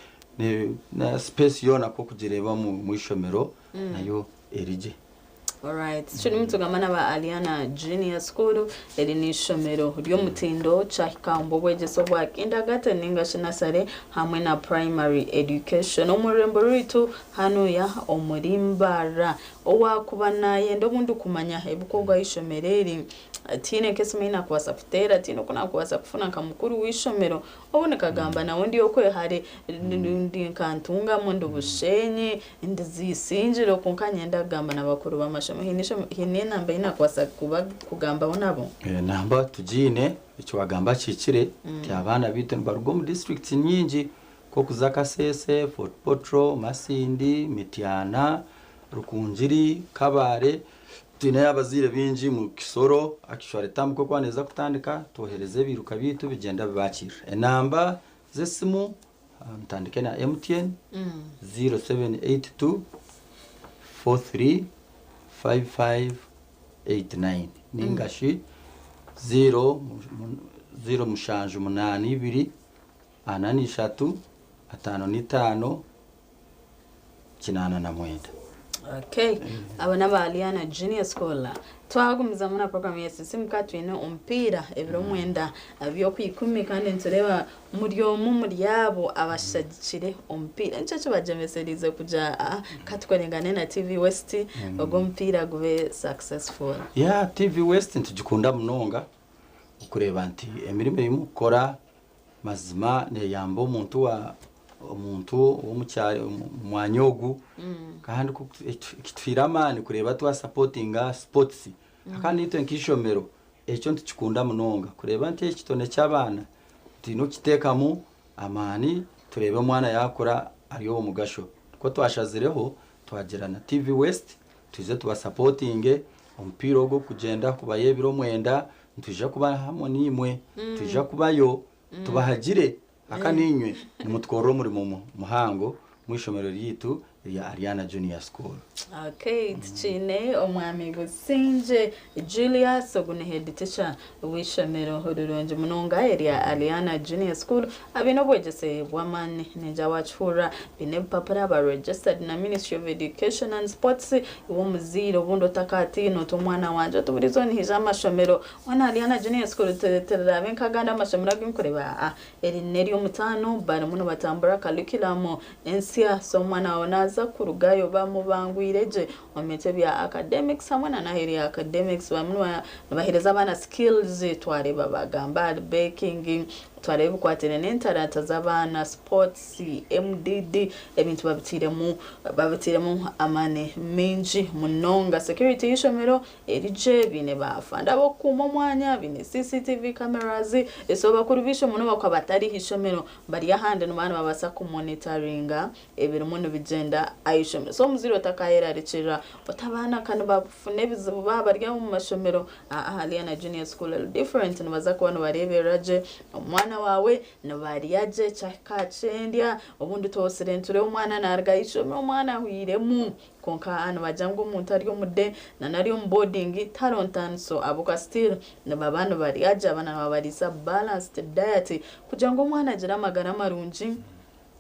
na space yoona k'okugireeba mu ishomero nayo erigye. Alright, turimu tugamba n'aba Aliana Junior School eri n'ishomero ry'omutindo kyahika omu bwegyese obwa kindergarten ninga shi nursery hamwe na primary education omu rurembo rwitu hanuya omuri Mbarara. Owakuba nayenda obundi kumanya ebikorwa ishomero eri tiine nk'esimu ei nakubaasa kuteera tiine oku nakubaasa kufuna nka mukuru w'ishomero obundi nkagamba nawe ndi okwehare ndi nka Ntungamo ndi Bushenyi ndi Isingiro kwonka nyenda kugamba na bakuru b'amashomero haine haine enamba ei nakubaasa kuba kugambaho nabo. Namba tugiine eki wagamba kihikire nti abaana baitu nibaruga omu districts nyingi nk'okuza Kasese, Fort Portal, Masindi, Mityana, Rukungiri, Kabale twineyo abazaire baingi mu Kisoro actually term ku ekuba neeza kutandika twohereza ebiiruka byaitu bigyenda bibakiirira. Enamba z'esimu ntandike na MTN 0782 43 5589 ninga shi 0 0 7 8 2 43 55 89. Okay, abo n'aba Aliana Junior School. Twagumizamu na program ya Sisimuka twine omupiira ebiro 9 by'okwikumi kandi nitureeba muri omwe omuri abo abashagikire omupiira. Nikyo ekibagyemesereize kugira katukorengane na TV West ogwo omupiira gube successful. Ya TV West nitugikunda munonga okureeba nti emirimo ei mukukora mazima neyamba omuntu wa omuntu w'omukyaro omu mwanya ogu kandi kituhaire amaani kureeba twasapotinga sports kandi itwe nk'eishomero ekyo nitukikunda munonga kureeba nti ekitone ky'abaana twine kukiteekamu amaani tureebe omwana yaakura ari ow'omugasho. Nikwo twashazireho twagira na TV West twije tubasapotinge omupiira ogu okugyenda kubayo ebiro 9 nitwija kuba hamwe naimwe twija kubayo tubahagire aka niinywe nimutukorera omurimo muhango omu ishomero ryaitu erya Ariana Junior School. Okay, tukiine omwami Busingye Julius ogu ni head teacher w'eishomero rirungi munonga erya Aliana Junior School abaine obwegyese bw'amaani ningira wakihurira baine ebipapura ba registered na Ministry of Education and Sports iwe omuzaire obundi otakatiina oti omwana wangye oti buri izooba nihaija amashomero mbwenu Aliana Junior School tirirabe nk'agandi amashomero agu nkureeba aa eri n'ery'omutaano barimu nibatambura curriculum ensya so omwana waawe naaza kurugayo bamubangwire gye omu bintu ebya academics hamwe na n'aheeru ya academics barimu nibaheereza abaana skills twareeba bagamba ahari baking. Twareeba ebikwataine n'entaranta z'abaana, sports, MDD, ebintu babiteiremu babiteiremu amaani maingi munonga. Security y'eishomero eri gye, baine ba afande ab'okukuuma omwanya, baine CCTV cameras, so bakuru b'eishomero n'obu bakuba batari aha ishomero bari ahandi nibaba nibabaasa kumonitaringa ebirimu nibigyenda aha ishomero. So omuzaire otakayerarikirira oti abaana ka nibafuna ebizibu baaba bari omu mashomero, aa Aliana Junior School eri different nibaza kuba nibareeberera gye omwana waawe, nibarya gye kyahika aha ky'endya, obundi twosire nitureeba omwana naaruga aha ishomero omwana ahwairemu kwonka nibagira ngu omuntu ari omu day na nari omu boarding tihariho ntaaniso ahabw'okuba still nibaba nibarya gye abaana nibabariisa balanced diet kugira ngu omwana agire amagara marungi.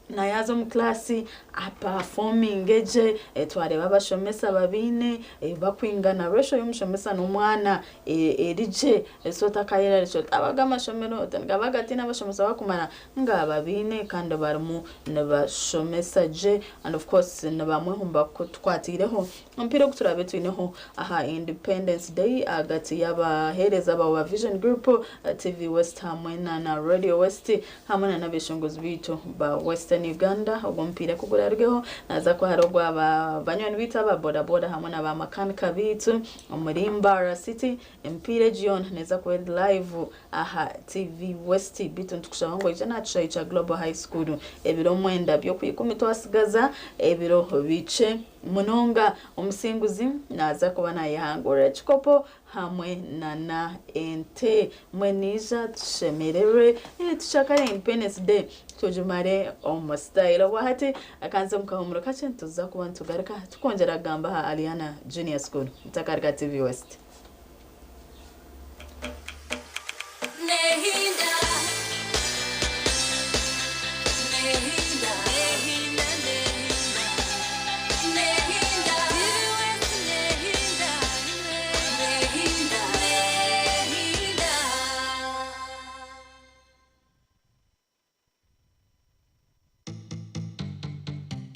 Na yaaza omu kilaasi apafominge gye, twareeba abashomesa babaine bakwingana, ratio y'omushomesa n'omwana eri gye, so otakayerarikirira oti aga amashomero oti nigaba gataine abashomesa barikumara, nga babaine kandi barimu nibashomesa gye and of course nibamwe omu bakutukwatiireho Omupiira ogu turaabe twineho aha Independence Day ahagati y'abaheereza bawe ba Vision Group, TV West hamwe na na Radio West hamwe na n'abeshongozi baitu ba Western Uganda. Ogwo omupiira ku guraarugeho naaza kuba hariho ogwa ba banywani baitu aba boda boda hamwe na ba makanika baitu omuri Mbarara City. Emipiira egi yoona neeza kuba eri live aha TV West beitu nitukushaba ngu oije n'aha kishaayi kya Global High School ebiro mwenda by'okwikumi twasigaza ebiro bikye munonga. Omusinguzi naaza kuba naayehangurira ekikopo hamwe nana ente. Mbwenu ija tushemererwe tushakare Independence Day tugimare omu sitayiro. Obwahati akanze omu kahuumuro kakye nituza kuba nitugaruka tukwongyera kugamba aha Aliana Junior School. Mutakaruga TV West.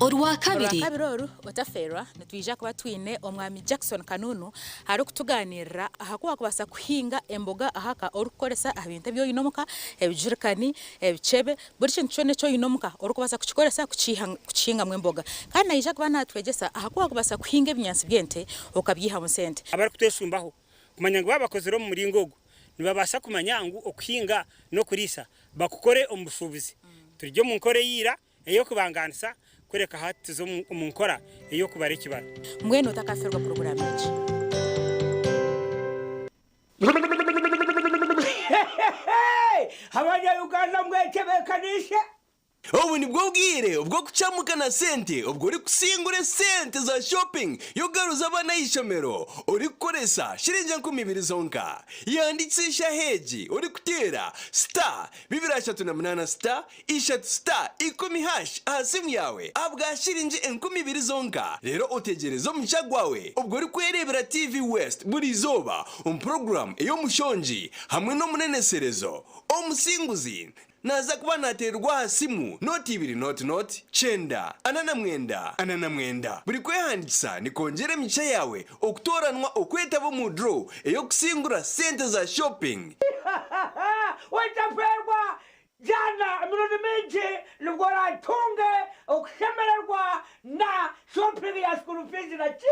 Orwakabiri. Orwakabiri oru, otafeerwa, nitwija kuba twine Omwami Jackson Kanunu arikutugaaniirira aha ku waakubaasa kuhinga emboga ahaka orikukoresa aha bintu ebi oine omuka, ebijurikani, ebicebe, buri kintu kyona eki oine omuka orikubaasa kukikoresa kukihingamu emboga. Kandi naija kuba naatwegyesa aha ku waakubaasa kuhinga ebinyaatsi by'ente okabyihamu sente. Abarikutweshumbaho kumanya ngu baaba bakozire omu muringo ogu, nibabaasa kumanya ngu okuhinga n'okuriisa bakukore omu bushuubuzi. Turi omu nkora eya ira ey'okubangaanisa, kureka hati tuza omu nkora ey'okubara ekibaro. Mbwenu otakafeerwa puroguraamu egi. Abanya Uganda mwetebekaniise. Obu nibwo bwire obw'okucamuka na sente obwo orikusingura esente za shopping y'okugaruza abaana aha ishomero orikukoresa shiringi 2000 zonka. Yandikisa eshaaha egi orikuteera star 238 star ishatu star ikumi hash aha simu yaawe ahabwa shiringi 2000 zonka reero otegyereze omugisha gwawe obwo orikwereebera TV West buri izooba omu puroguraamu ey'omushongi hamwe n'omuneneserezo omusinguzi Naaza kuba naateererwa aha simu nooti ibiri nooti nooti, kyenda, 49, 49. Buri kwehandiikisa nikwongyera emigisha yaawe okutooranwa okwetaba omu draw ey'okusingura sente za shopping. Otafeerwa Jana emirundi mingi nibwo oratunge okushemererwa na shopping ya school fees na ki.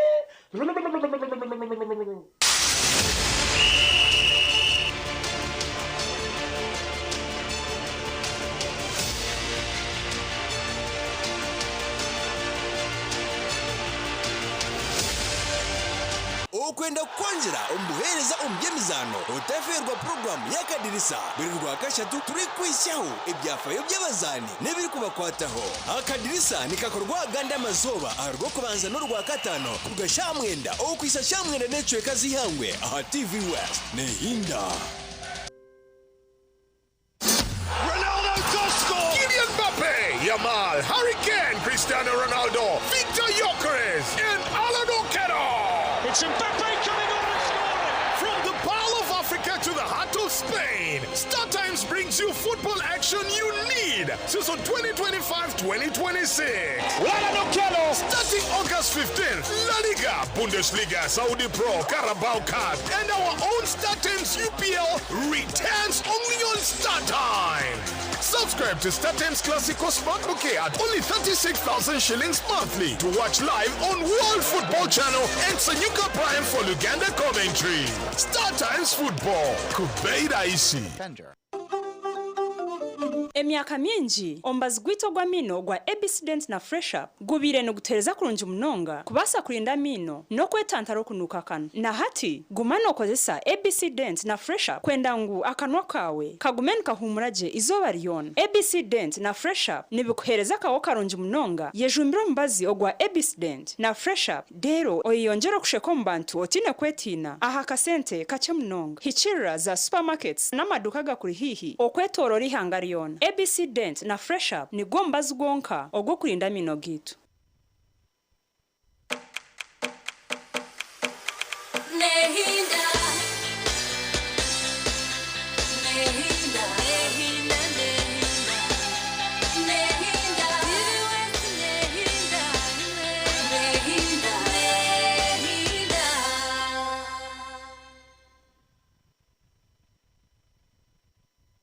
Okwenda kukwongyera omu buheereza omu by'emizaano, otafeerwa puroguraamu y'Akadirisa buri Rwakashatu turikukwitsyaho ebyafayo by'abazaani n'ebirikubakwataho. Akadirisa nikakorwa agandi amazooba aha Rwokubanza n'Orwakataano kuruga shaaha mwenda okuhitsya shaaha mwenda n'ekicweka z'eihangwe aha TV West. Nehinda. Ronaldo to score! Kylian Mbappe, Yamal, Harry Kane, Cristiano Ronaldo, Victor Gyokeres, and Alan Okello! It's Mbappe coming on and scoring! From the Pearl of Africa to the heart of Spain, StarTimes brings you football action you need. side, season 2025-2026. Starting August 15th, La Liga, Bundesliga, Saudi Pro, Carabao Cup, and our own Star Times UPL returns only on Star Time. Subscribe to Star Times Classico Smart Bouquet at only 36,000 shillings monthly to watch live on World Football Channel and Sanyuka Prime for Luganda commentary. Star Times Football. Kubeida Isi. Emyaka mingi, omubazi gwaitu ogw'amaino ogwa ABC Dent na Fresh Up gubaire nigutuheereza kurungi munonga kubaasa kurinda amaino n'okwetantara okunuuka akanwa. Na hati, guma nookozesa ABC Dent na Fresh Up kwenda ngu akanwa kaawe kagume nikahuumura gye eizooba ryona. ABC Dent na Fresh Up nibikuheereza akaho karungi munonga. Yejumbire omubazi ogwa ABC Dent na Fresh Up Reero oyeyongyere okusheka omu bantu otaine kwetiina aha kasente kakye munonga. Hikiirira za supermarkets n'amaduuka agakuri haihi okwetooroora eihanga ryona. ABC Dent na Fresh Up nigwo mubazi gwonka ogw'okurinda amaino gaitu.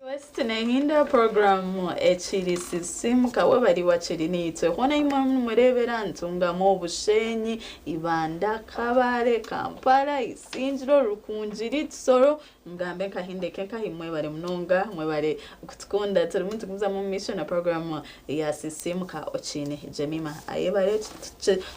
West nehinda program ekiri sisimuka webari wakiri niitwe hoona imwe nimureebera Ntungamo Bushenyi Ibanda Kabale Kampala Isingiro Rukungiri Kisoro Ngambe nkahindeke nkahi mwebare munonga mwebare kutukunda turimu nitugumizamu omu maisho na program ya sisimuka okiine Jemima ayebare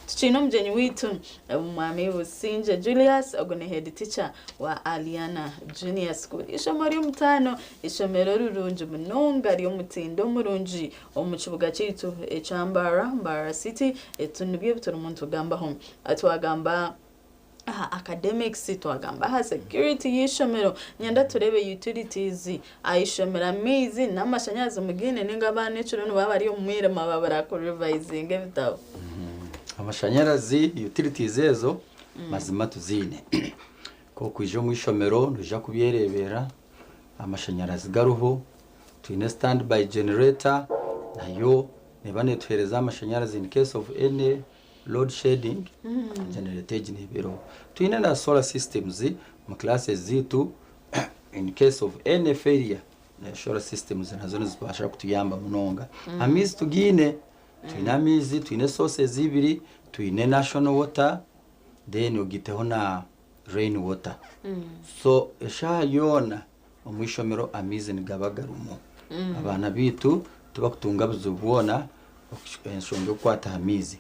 tukiine omugyenyi waitu omwami Busingye Julius ogu ni head teacher wa Aliana Junior School eishomo ry'omutaano eishomero rirungi munonga ry'omutindo murungi omu kibuga kyaitu ekya Mbarara Mbarara City etu nibyo ebiturimu nitugambaho twagamba aha academics twagamba aha security y'eishomero nyenda tureebe utilities aha ishomero amaizi n'amashanyarazi mugaine ninga abaana ekiro nibaba bari omu mwirima babura ku revisinga ebitabo. Amashanyarazi utilities ezo mazima tuziine. Ku orikwija omu ishomero noija kubyereebera amashanyarazi gariho, twine stand by generator nayo neeba netuheereza amashanyarazi in case of any load shedding generator egi neeba eriho. Twine na solar systems omu classes zaitu in case of any failure solar systems nazo nizibasha kutuyamba munonga. Amaizi tugaine, twine amaizi, twine sources ibiri, twine national water then ogaiteho na rain water. So eshaaha yoona omu ishomero amaizi nigaba garimu. Abaana baitu tibakutunga buzibu bwona enshonga erikukwata aha maizi.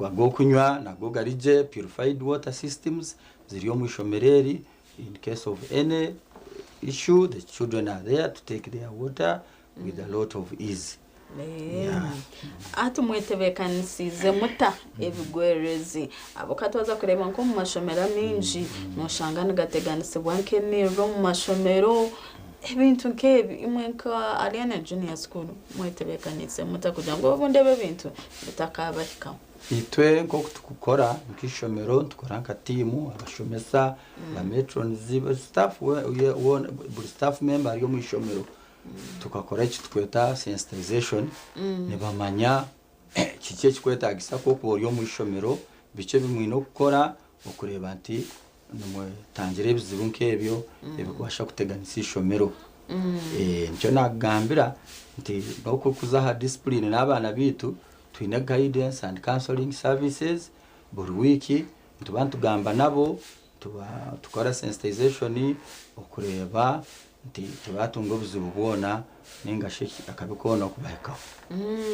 Ag'okunywa nago gari gye, purified water systems ziri omu ishomero eri, in case of any issue the children are there to take their water with a lot of ease. Hati mwetebeekanisiize muta ebigwererezi? Ahabw'okuba twaza kureeba nk'omu mashomero amaingi nooshanga nigateganisibwa nk'emiriro omu mashomero, ebintu nk'ebi. Imwe nka Ariana Junior School mwetebeekaniise muta kugira ngu obundi ebi ebintu bitakaabahikaho? Itwe nk'oku turikukora nk'eishomero nitukora nka tiimu, abashomesa, ba matrons, staff buri staff member ari omu ishomero tukakora eki turikweta sensitization nibamanya kiki ekirikwetagisa ku orikuba ori omu ishomero, biki ebi mwine kukora okureeba nti nimwetangira ebizibu nk'ebyo ebirikubaasa kuteganisa ishomero. Nikyo naakugambira nti n'oku orikuza aha discipline n'abaana baitu, twine guidance and counselling services buri wiiki nituba nitugamba nabo, tukora sensitization okureeba nti tibaatunga obuzibu bwona nainga shi akabi koona okubahikaho.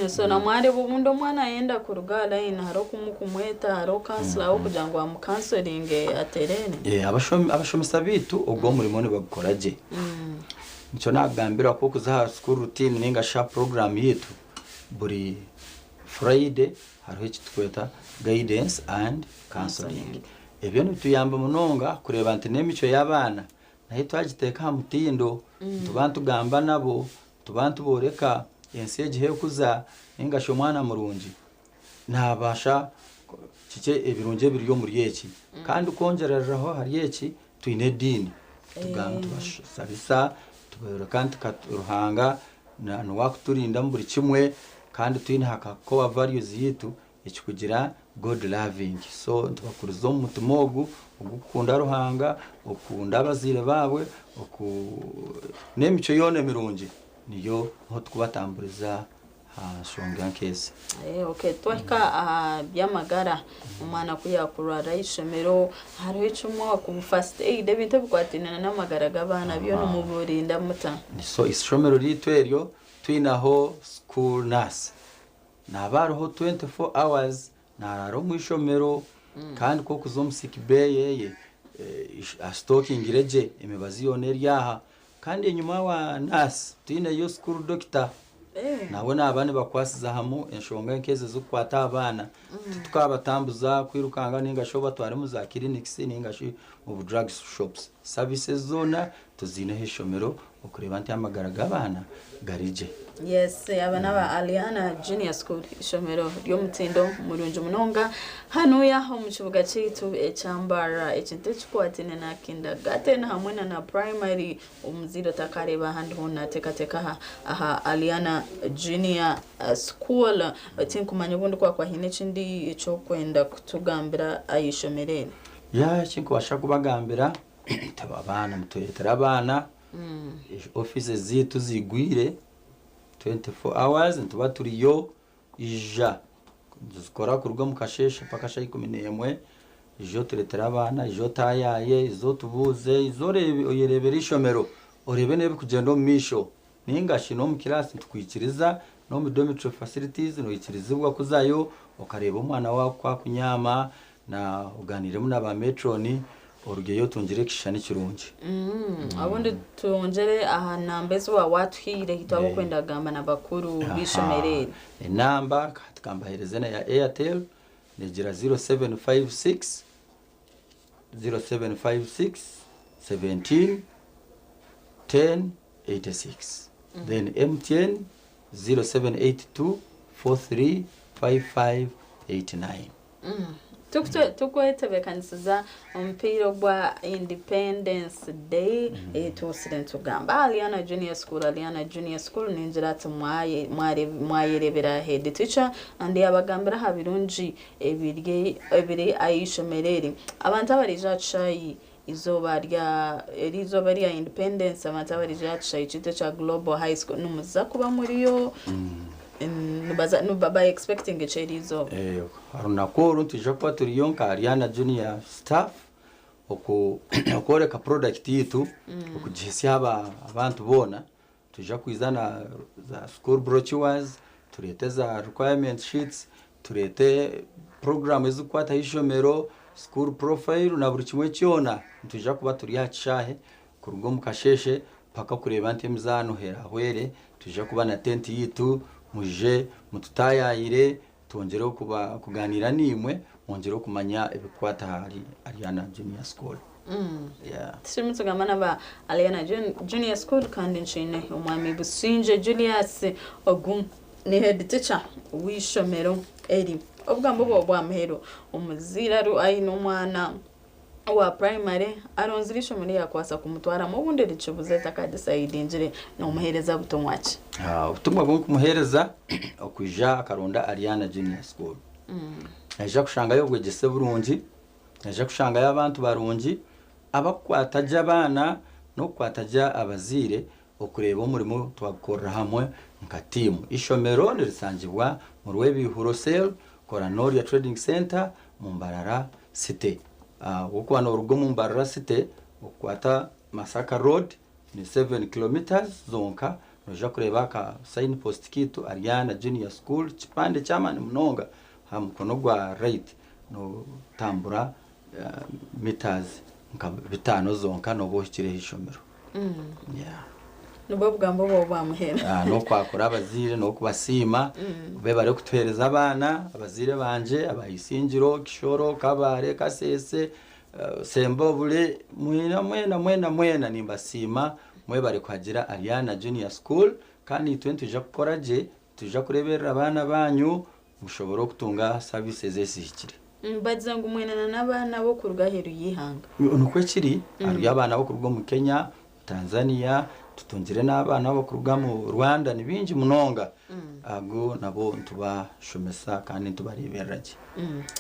So na mwareeba obundi omwana ayenda kuruga aha line hariho okumukumweta hariho kansila we kugira ngu amukansoringe atereere? Abashomesa baitu ogwo omurimo nibagukora gye. Nikyo naakugambira ku orikuza aha school routine nainga shi aha program yaitu, buri Friday hariho eki turikweta guidance and counselling. Ebyo nibituyamba munonga kureeba nti n'emicwe y'abaana Nayo twagiteeka aha mutindo, nituba nitugamba nabo, nituba nitubooreka ensi egi ahu erikuza nainga shi omwana murungi naabaasha kiki ebirungi ebiri omuri eki. Kandi kwongyereraho ahari eki, twine ediini. Tugamba nitubashabisa, tubooreka nti Ruhanga Niwe akuturinda omu buri kimwe kandi twine aha core values yitu ekikugira God loving so nitubakuriza omu mutima ogu ogw'okukunda Ruhanga, okukunda abazaire baabwe, oku n'emicwe yoona emirungi niyo niho tukubatamburiza aha nshonga nk'ezi. Eh, okay twahika aha by'amagara omwana ku yakurwara aha ishomero hariho ekimwe ku first aid ebintu ebikwataine n'amagara g'abaana byona muburinda muta? So ishomero ryaitu eryo twinaho school nurse, naaba hariho 24 hours, naraara omu ishomero kandi kokuza omu sick bay yeye asitokingire gye emibazi yoona eri aha. Kandi enyuma wa nurse twineyo school doctor, nawe naba nibakwasiza hamwe enshonga nk'ezo ezikukwata abaana. Titukabatambuza kwirukanga ninga shi obatware mu za clinics ninga shi mu bu drug shops. Services zoona tuziineho ishomero okureeba nti amagara g'abaana gari gye. Yes, aba n'aba Aliana Junior School, ishomero ry'omutindo murungi munonga hanuya omu kibuga kyaitu ekyambara. Ekintu ekikwataine na kindergarten hamwe na primary, omuzaire otakareeba ahandi hoona, teekateeka aha Aliana Junior School. Tinkumanya obundi kwakwa haine ekindi ekyokwenda kutugambira aha ishomero eri. Ya, ekinkubasha kubagambira, taba abaana mutureetera abaana, offices ziitu zigwire 24 hours, nituba turiyo. Ija tuzikora kuruga omu kasheeshe paka shaaha 11. Ija otureetere abaana, ija otaayaye, iza otubuuze, iza oreebe oyereebere ishomero, oreebe n'ebikugyenda omu maisho, ninga shi n'omu kiraasi nitukwikiriza, n'omu dormitory facilities noikirizibwa kuzayo okareeba omwana waawe ku akunyaama na oganiiremu na ba matron, orugeyo otungire ekishushani kirungi. Obundi twongyere aha namba ezi watuhaire hitwaba okwenda kugamba na bakuru b'ishomero eri. Enamba tukambahereza na ya Airtel negira 0756 0756 17 10 86, then MTN 0782 43 55 89. Tukwetebekanisiza omupiira gwa Independence Day, tuusire nitugamba Aliana Junior School. Aliana Junior School, ningira ati mwayerebera head teacher and yabagambira aha birungi ebiri aha ishomero eri. Abantu abarija aha kishaayi izooba rya eri izooba rya Independence, abantu abarija aha kishaayi kyaitu ekya Global High School, nimuza kuba muriyo? Nibaza ba expecting ekyeri izooba? Orunaku oru nitwija kuba turiyo nka Ariana Junior staff okworeka product yitu, okugihisya abantu boona. Twija kwiza na za school brochures, tureete za requirement sheets, tureete program ezikukwataho ishomero, school profile na buri kimwe kyona. Nitwija kuba turi aha kishaahe kuruga omu kasheeshe paka kureeba nti emizaano erahwere. Twija kuba na tenti yitu, mwije mututaayayire, twongyere kuba kuganira niimwe, mwongyere okumanya ebikukwata ahari Ariana Junior School. Yeah. Tushimwe tugamba n'aba Aliana Junior School kandi nshine omwami Businge Julius, ogu ni head teacher w'ishomero eri. Obugambo bwo bwa muhero, omuzaire aine omwana wa primary aronzire ishomero yakwasa kumutwaramu, obundi rikibuze takadisaidingire, nomuhereza butumwa ki? Ah, obutumwa bw'okumuheereza okwija akaronda Ariana Junior School, naija kushangayo obwegyese burungi, naija kushangayo abantu barungi abakukwata gye abaana n'okukwata gye abazaire, okureeba omurimo twagukorera hamwe nka tiimu. Ishomero nirisangibwa mu Rwebihuro Cell, Koranoria Trading Center, mu Mbarara City. Wokuba noruga omu Mbarara City okukwata Masaka Road ni 7 kilometers zonka, noija kureeba aka signpost kiitu Ariana Junior School, kipande ky'amaani munonga aha mukono gwa right. Notambura meters nka 5 zonka noba ohikireho ishomero. Yeah. Nibwo bugambo bwo bwa muhero? Ah, n'okwakura abazaire n'okubasiima be bari kutuheereza abaana. Abazaire bangye aba Isingiro, Kishoro, Kabare, Kasese, Sembabule, mwena mwena mwena mwena nimbasiima, mwebare kuhagira Ariana Junior School. Kandi itwe nitwija kukora gye, twija kureberera abaana banyu, mushobore okutunga services ezihikire. Bagize ngu mwenana n'abaana bo kuruga aheeru y'ihanga. Nikwo kiri, hariyo abaana bokuruga omu Kenya, Tanzania. Tutungire n'abaana abakuruga omu Rwanda ni baingi munonga. Ago nabo nitubashomesa kandi nitubareeberera gye.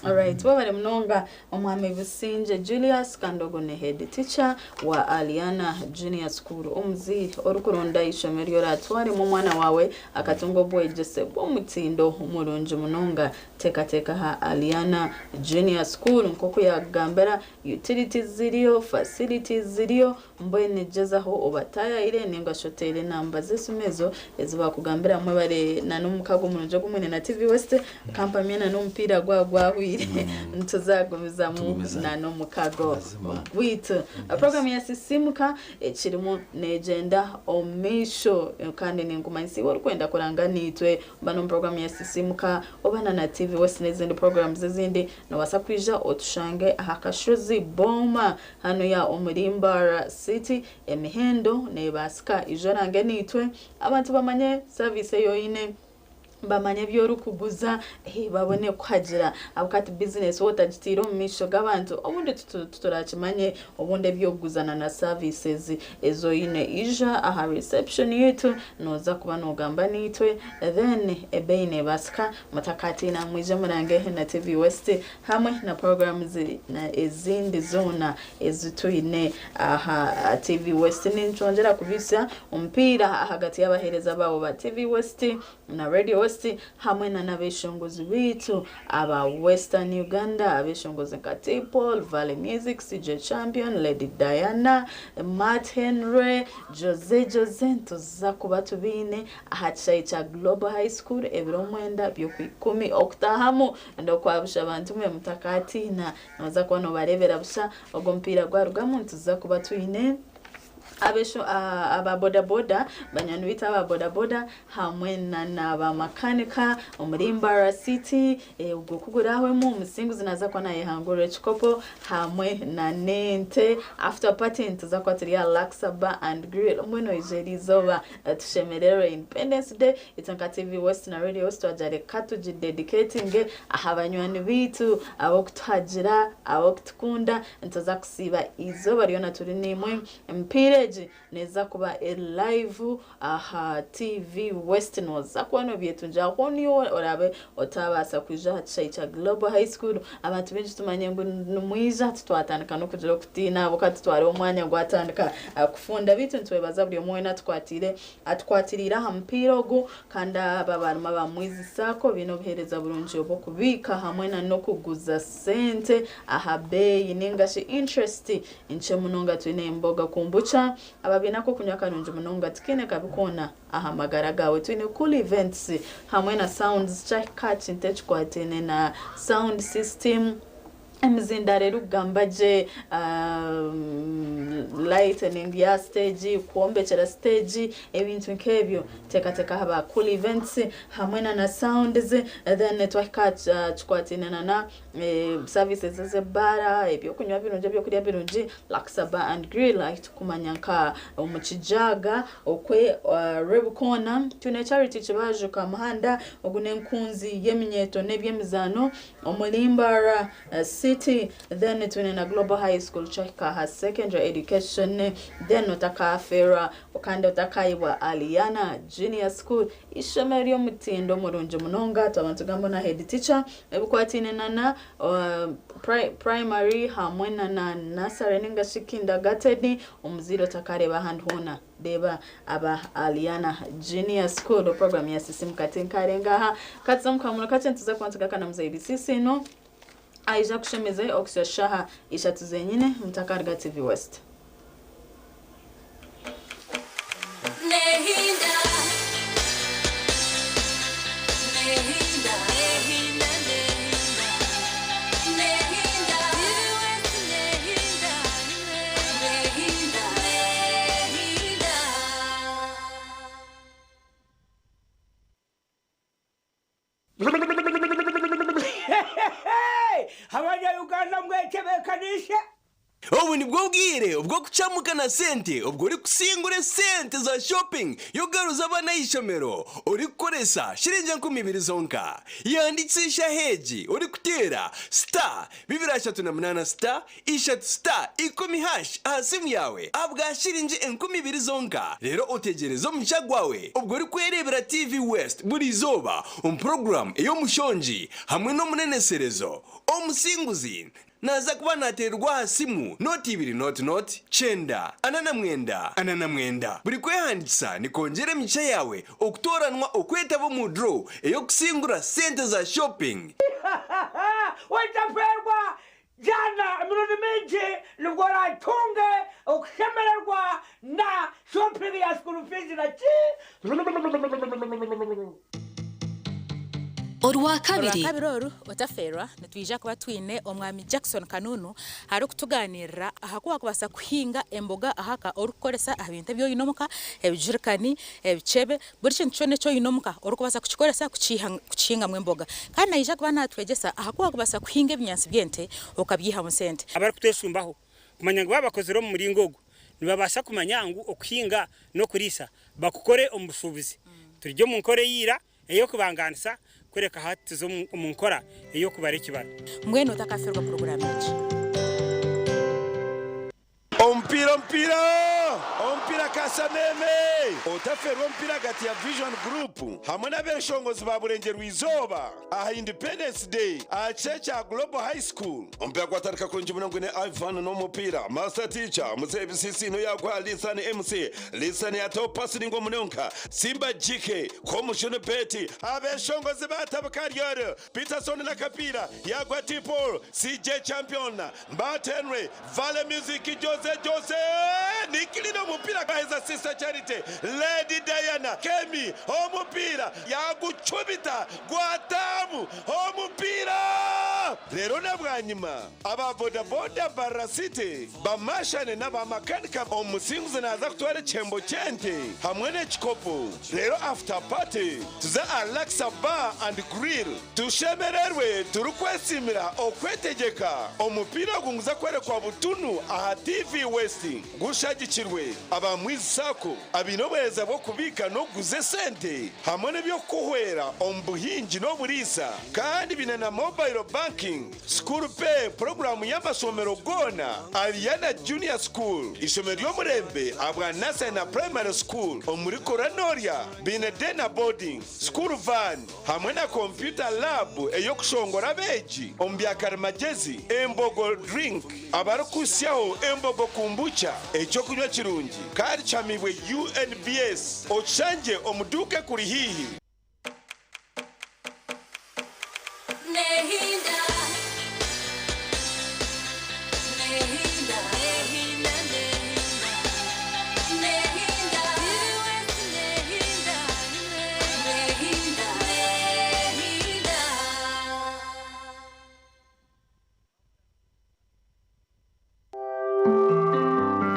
Alright, webare munonga Omwami Busingye Julius kandi ogu ni head teacher wa Aliana Junior School. Omuzaire orikuronda eishomero eri oratwaremu omwana waawe akatunga obwegyese bw'omutindo murungi munonga, teekateeka aha Aliana Junior School nk'oku yaakugambira, utilities ziriyo, facilities ziriyo, Mbwenu gyezaho obataayaayire nainga shi oteere enamba z'esimu ezo ezi baakugambira. Mwebare na n'omukago murungi ogu mwine na TV West. Kampamye na n'omupiira gwaba gwahweire nituzagumizamu na n'omukago gwaitu. Puroguraamu ya Sisiimuka ekirimu neegyenda omu maisho kandi ninkumanyisa iwe orikwenda kuranga naitwe oba n'omu puroguraamu ya Sisiimuka oba na na TV West n'ezindi puroguraamu ezindi, noobaasa kwija otushange aha kashozi Booma Hanuya omuri Mbarara City emihendo nebaasika ija orange naitwe abantu bamanye service ei oine, bamanye ebi orikuguza babone kukuhagira ahabw'okuba hati business waaba otagiteire omu maisho g'abantu obundi titurakimanye obundi ebi orikuguza na na services ezi oine. Ija aha reception yaitu nooza kuba noogamba naitwe then ebeeyi nebaasika mutakatiina mwije murange na TV West. Hamwe na programs ezindi zoona ezitwine aha TV West. Ninkyongyera kubitsya omupiira ahagati y'abaheereza baabo ba TV West na Radio West hamwe na n'abeshongozi baitu aba Western Uganda, abeshongozi nka T-Paul, Valley Music, CJ Champion, Lady Diana, Matt Henry, Jose Jose nituza kuba tubaine aha kishaayi kya Global High School ebiro mwenda by'okwikumi okutaahamu. Ndokwa busha bantu mwe mutakatiina noza kuba nobarebera busha ogwo mupiira gwarugamu nituza kuba twine abesho aba boda boda banywani baitu aba boda boda hamwe na naba makanika omuri Mbarara city ogwo kugurahwemu omusinguzi naza kuba nayehangurira ekikopo hamwe na nente after party nituza kuba turi aha Luxa bar and grill mbwenu oije erizooba Tushemererwe Independence Day itwe nka TV West na Radio West twagira reka tugi dedicatinge aha banywani baitu ab'okutuhagira, ab'okutukunda, nituza kusiiba eizooba ryona turi naimwe. Emipiira egi neeza kuba eri live aha TV West nooza kuba noobyetungira aho niyo oraabe otaabaasa kwija aha kishaayi kya Global High School. Abantu baingi tumanye ngu nimwija hati twatandika n'okugira okutiina ahabw'okuba titwareeba omwanya gwatandika kufunda beitu nitwebaza buri omwe weena atukwatiire atukwatiriire aha mupiira ogu kandi aba abarimu aba Mwizi Sacco baine obuheereza burungi obw'okubiika hamwe na n'okuguza sente aha beeyi ninga shi interest nkye munonga. Twine Emboga Kombucha aba baine ak'okunywa karungi munonga tikaine kabi koona aha magara gaawe. Twine Cool Events hamwe na Sounds kyahika aha kintu ekikwataine na sound system, emizindaaro erikugamba gye, lightening ya siteegi, kwombekyera siteegi, ebintu nk'ebyo. Teekateeka aha ba Cool Events hamwe na na Sounds. Then twahika aha kikwataine na na Services ez'ebaara, eby'okunywa birungi, eby'okurya birungi, Luxa Bar and Grill ahu turikumanya nka omu Kijaaga okwe Rwebukoona. Twine Charity Kibaju Kamuhanda, ogu n'enkunzi y'eminyeeto n'eby'emizaano omuri Mbarara City. Then twine na Global High School kyahika aha Secondary Education. Then otakaafeerwa kandi otakaayebwa Aliana Junior School. Eishomero ry'omutindo murungi munonga twaba nitugamba na head teacher ebikwataine na na primary hamwe na na nursery ninga shi kindergarten omuzaire otakareeba ahandi hoona reeba aba Aliana Junior School program ya Sisimuka tinkarenga aha katuze omu kahumuro kakye nituza kuba nitugaruka na muzeeyi Bisiisino aija kushemeza okuhitsya shaaha ishatu zenyine mutakaruga TV West. Abanya Uganda mwetebekaniise. Obu nibwo bwire obw'okucamuka na sente obwo orikusingura esente za shopping y'okugaruza abaana aha ishomero orikukoresa shiringi 2000 zonka. Yandikisa eshaaha egi orikuteera star 238 star ishatu star ikumi hash aha simu yaawe ahabwa shiringi 2000 zonka reero otegyereze omugisha gwawe obwo orikwereebera TV West buri izooba omu puroguraamu ey'omushongi hamwe n'omuneneserezo. Omusinguzi naaza kuba naateererwa aha simu nooti ibiri nooti nooti kyenda ana na mwenda ana na mwenda. Buri kwehandiikisa nikwongyera emigisha yaawe okutooranwa okwetaba omu draw ey'okusingura sente za shopping. Otaferwa Jana emirundi mingi nibwo oratunge okushemererwa na shopping ya school fees na ki. Orwakabiri. Orwakabiri oru, otaferwa, nitwija kuba twine Omwami Jackson Kanunu arikutuganirira aha ku wakubaasa kuhinga emboga ahaka orikukoresa aha bintu ebi oine omuka, ebijurikani, ebicebe, Buri kintu kyona eki oine omuka orikubaasa kukikoresa kukihingamu emboga. Kandi naija kuba naatwegyesa aha ku waakubaasa kuhinga ebinyaatsi by'ente okabyihamu sente. Abarikutweshumbaho kumanya ngu baaba bakozire omu muringo ogu, nibabaasa kumanya ngu okuhinga n'okuriisa bakukore omu bushuubuzi. Turi omu nkora eya ira ey'okubangaanisa kureka hati tuza omu nkora ey'okubara ekibaro. Mbwenu otakafeerwa puroguraamu egi. Omupiira omupiira omupiira Kasameme! Otaferwa omupiira ahagati ya Vision Group hamwe n'abeshongozi ba Burengyerwa Izooba aha Independence Day aha kishaayi kya Global High School. Omupiira gwatandika kurungi munonga gwine Ivan n'omupiira, Master Teacher, Muzeeyi Bisisiino yaguha Lisan MC, Lisan yataho pasi ningwa munonga, Simba GK, Komushunu Betty, abeshongozi batabuka Ariel, Peterson n'akapiira yaguha T Paul, CJ Champion, Mbat Henry, Vale Music, Jose Jose, Nikilina omupiira gwaheza Sister Charity, Lady Diana, Kemi omupiira yagucumita gwataamu omupiira. Reero na bwanyima aba boda boda Mbarara City bamashane n'aba makanika omusinguzi naaza kutwara ekihembo ky'ente hamwe n'ekikopo reero after party tuze aha Laksa Bar and Grill. Tushemererwe turikwesiimira okwetegyeka. Omupiira ogu nguza kworekwa butunu aha TV West gushagikirwe aba Mwizi Sacco abaine obuheereza bw'okubiika n'okuguza esente hamwe n'eby'okukuhwera omu buhingi n'oburiisa kandi baine na Mobile Banking, School Pay puroguraamu y'amashomero goona Ariana Junior School, eishomero ry'omurembe ahabwa Nursery na Primary School omuri Koronorya baine Day na Boarding, School Van. Hamwe na kompyuta laabu ey'okushongora abeegi omu bya karimagyezi, Embogo Drink, abarikuhitsyaho Embogo Kombucha, eky'okunywa kirungi kandi kihamiibwe UNBS, okishangye omu duuka ekuri haihi.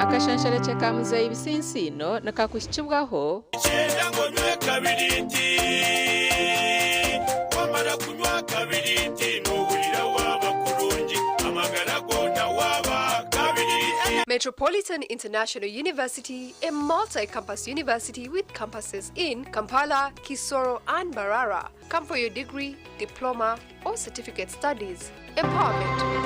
Akashansharekye ka Muzeeyi Bisinsiino nikakuhikibwaho. Nikyenda ngu onywe kabiriiti. Wamara kunywa kabiriiti nohurira waaba kurungi, amagara goona waaba kabiriiti. Metropolitan International University, a multi-campus university with campuses in Kampala, Kisoro and Mbarara. Come for your degree, diploma or certificate studies. Empowerment.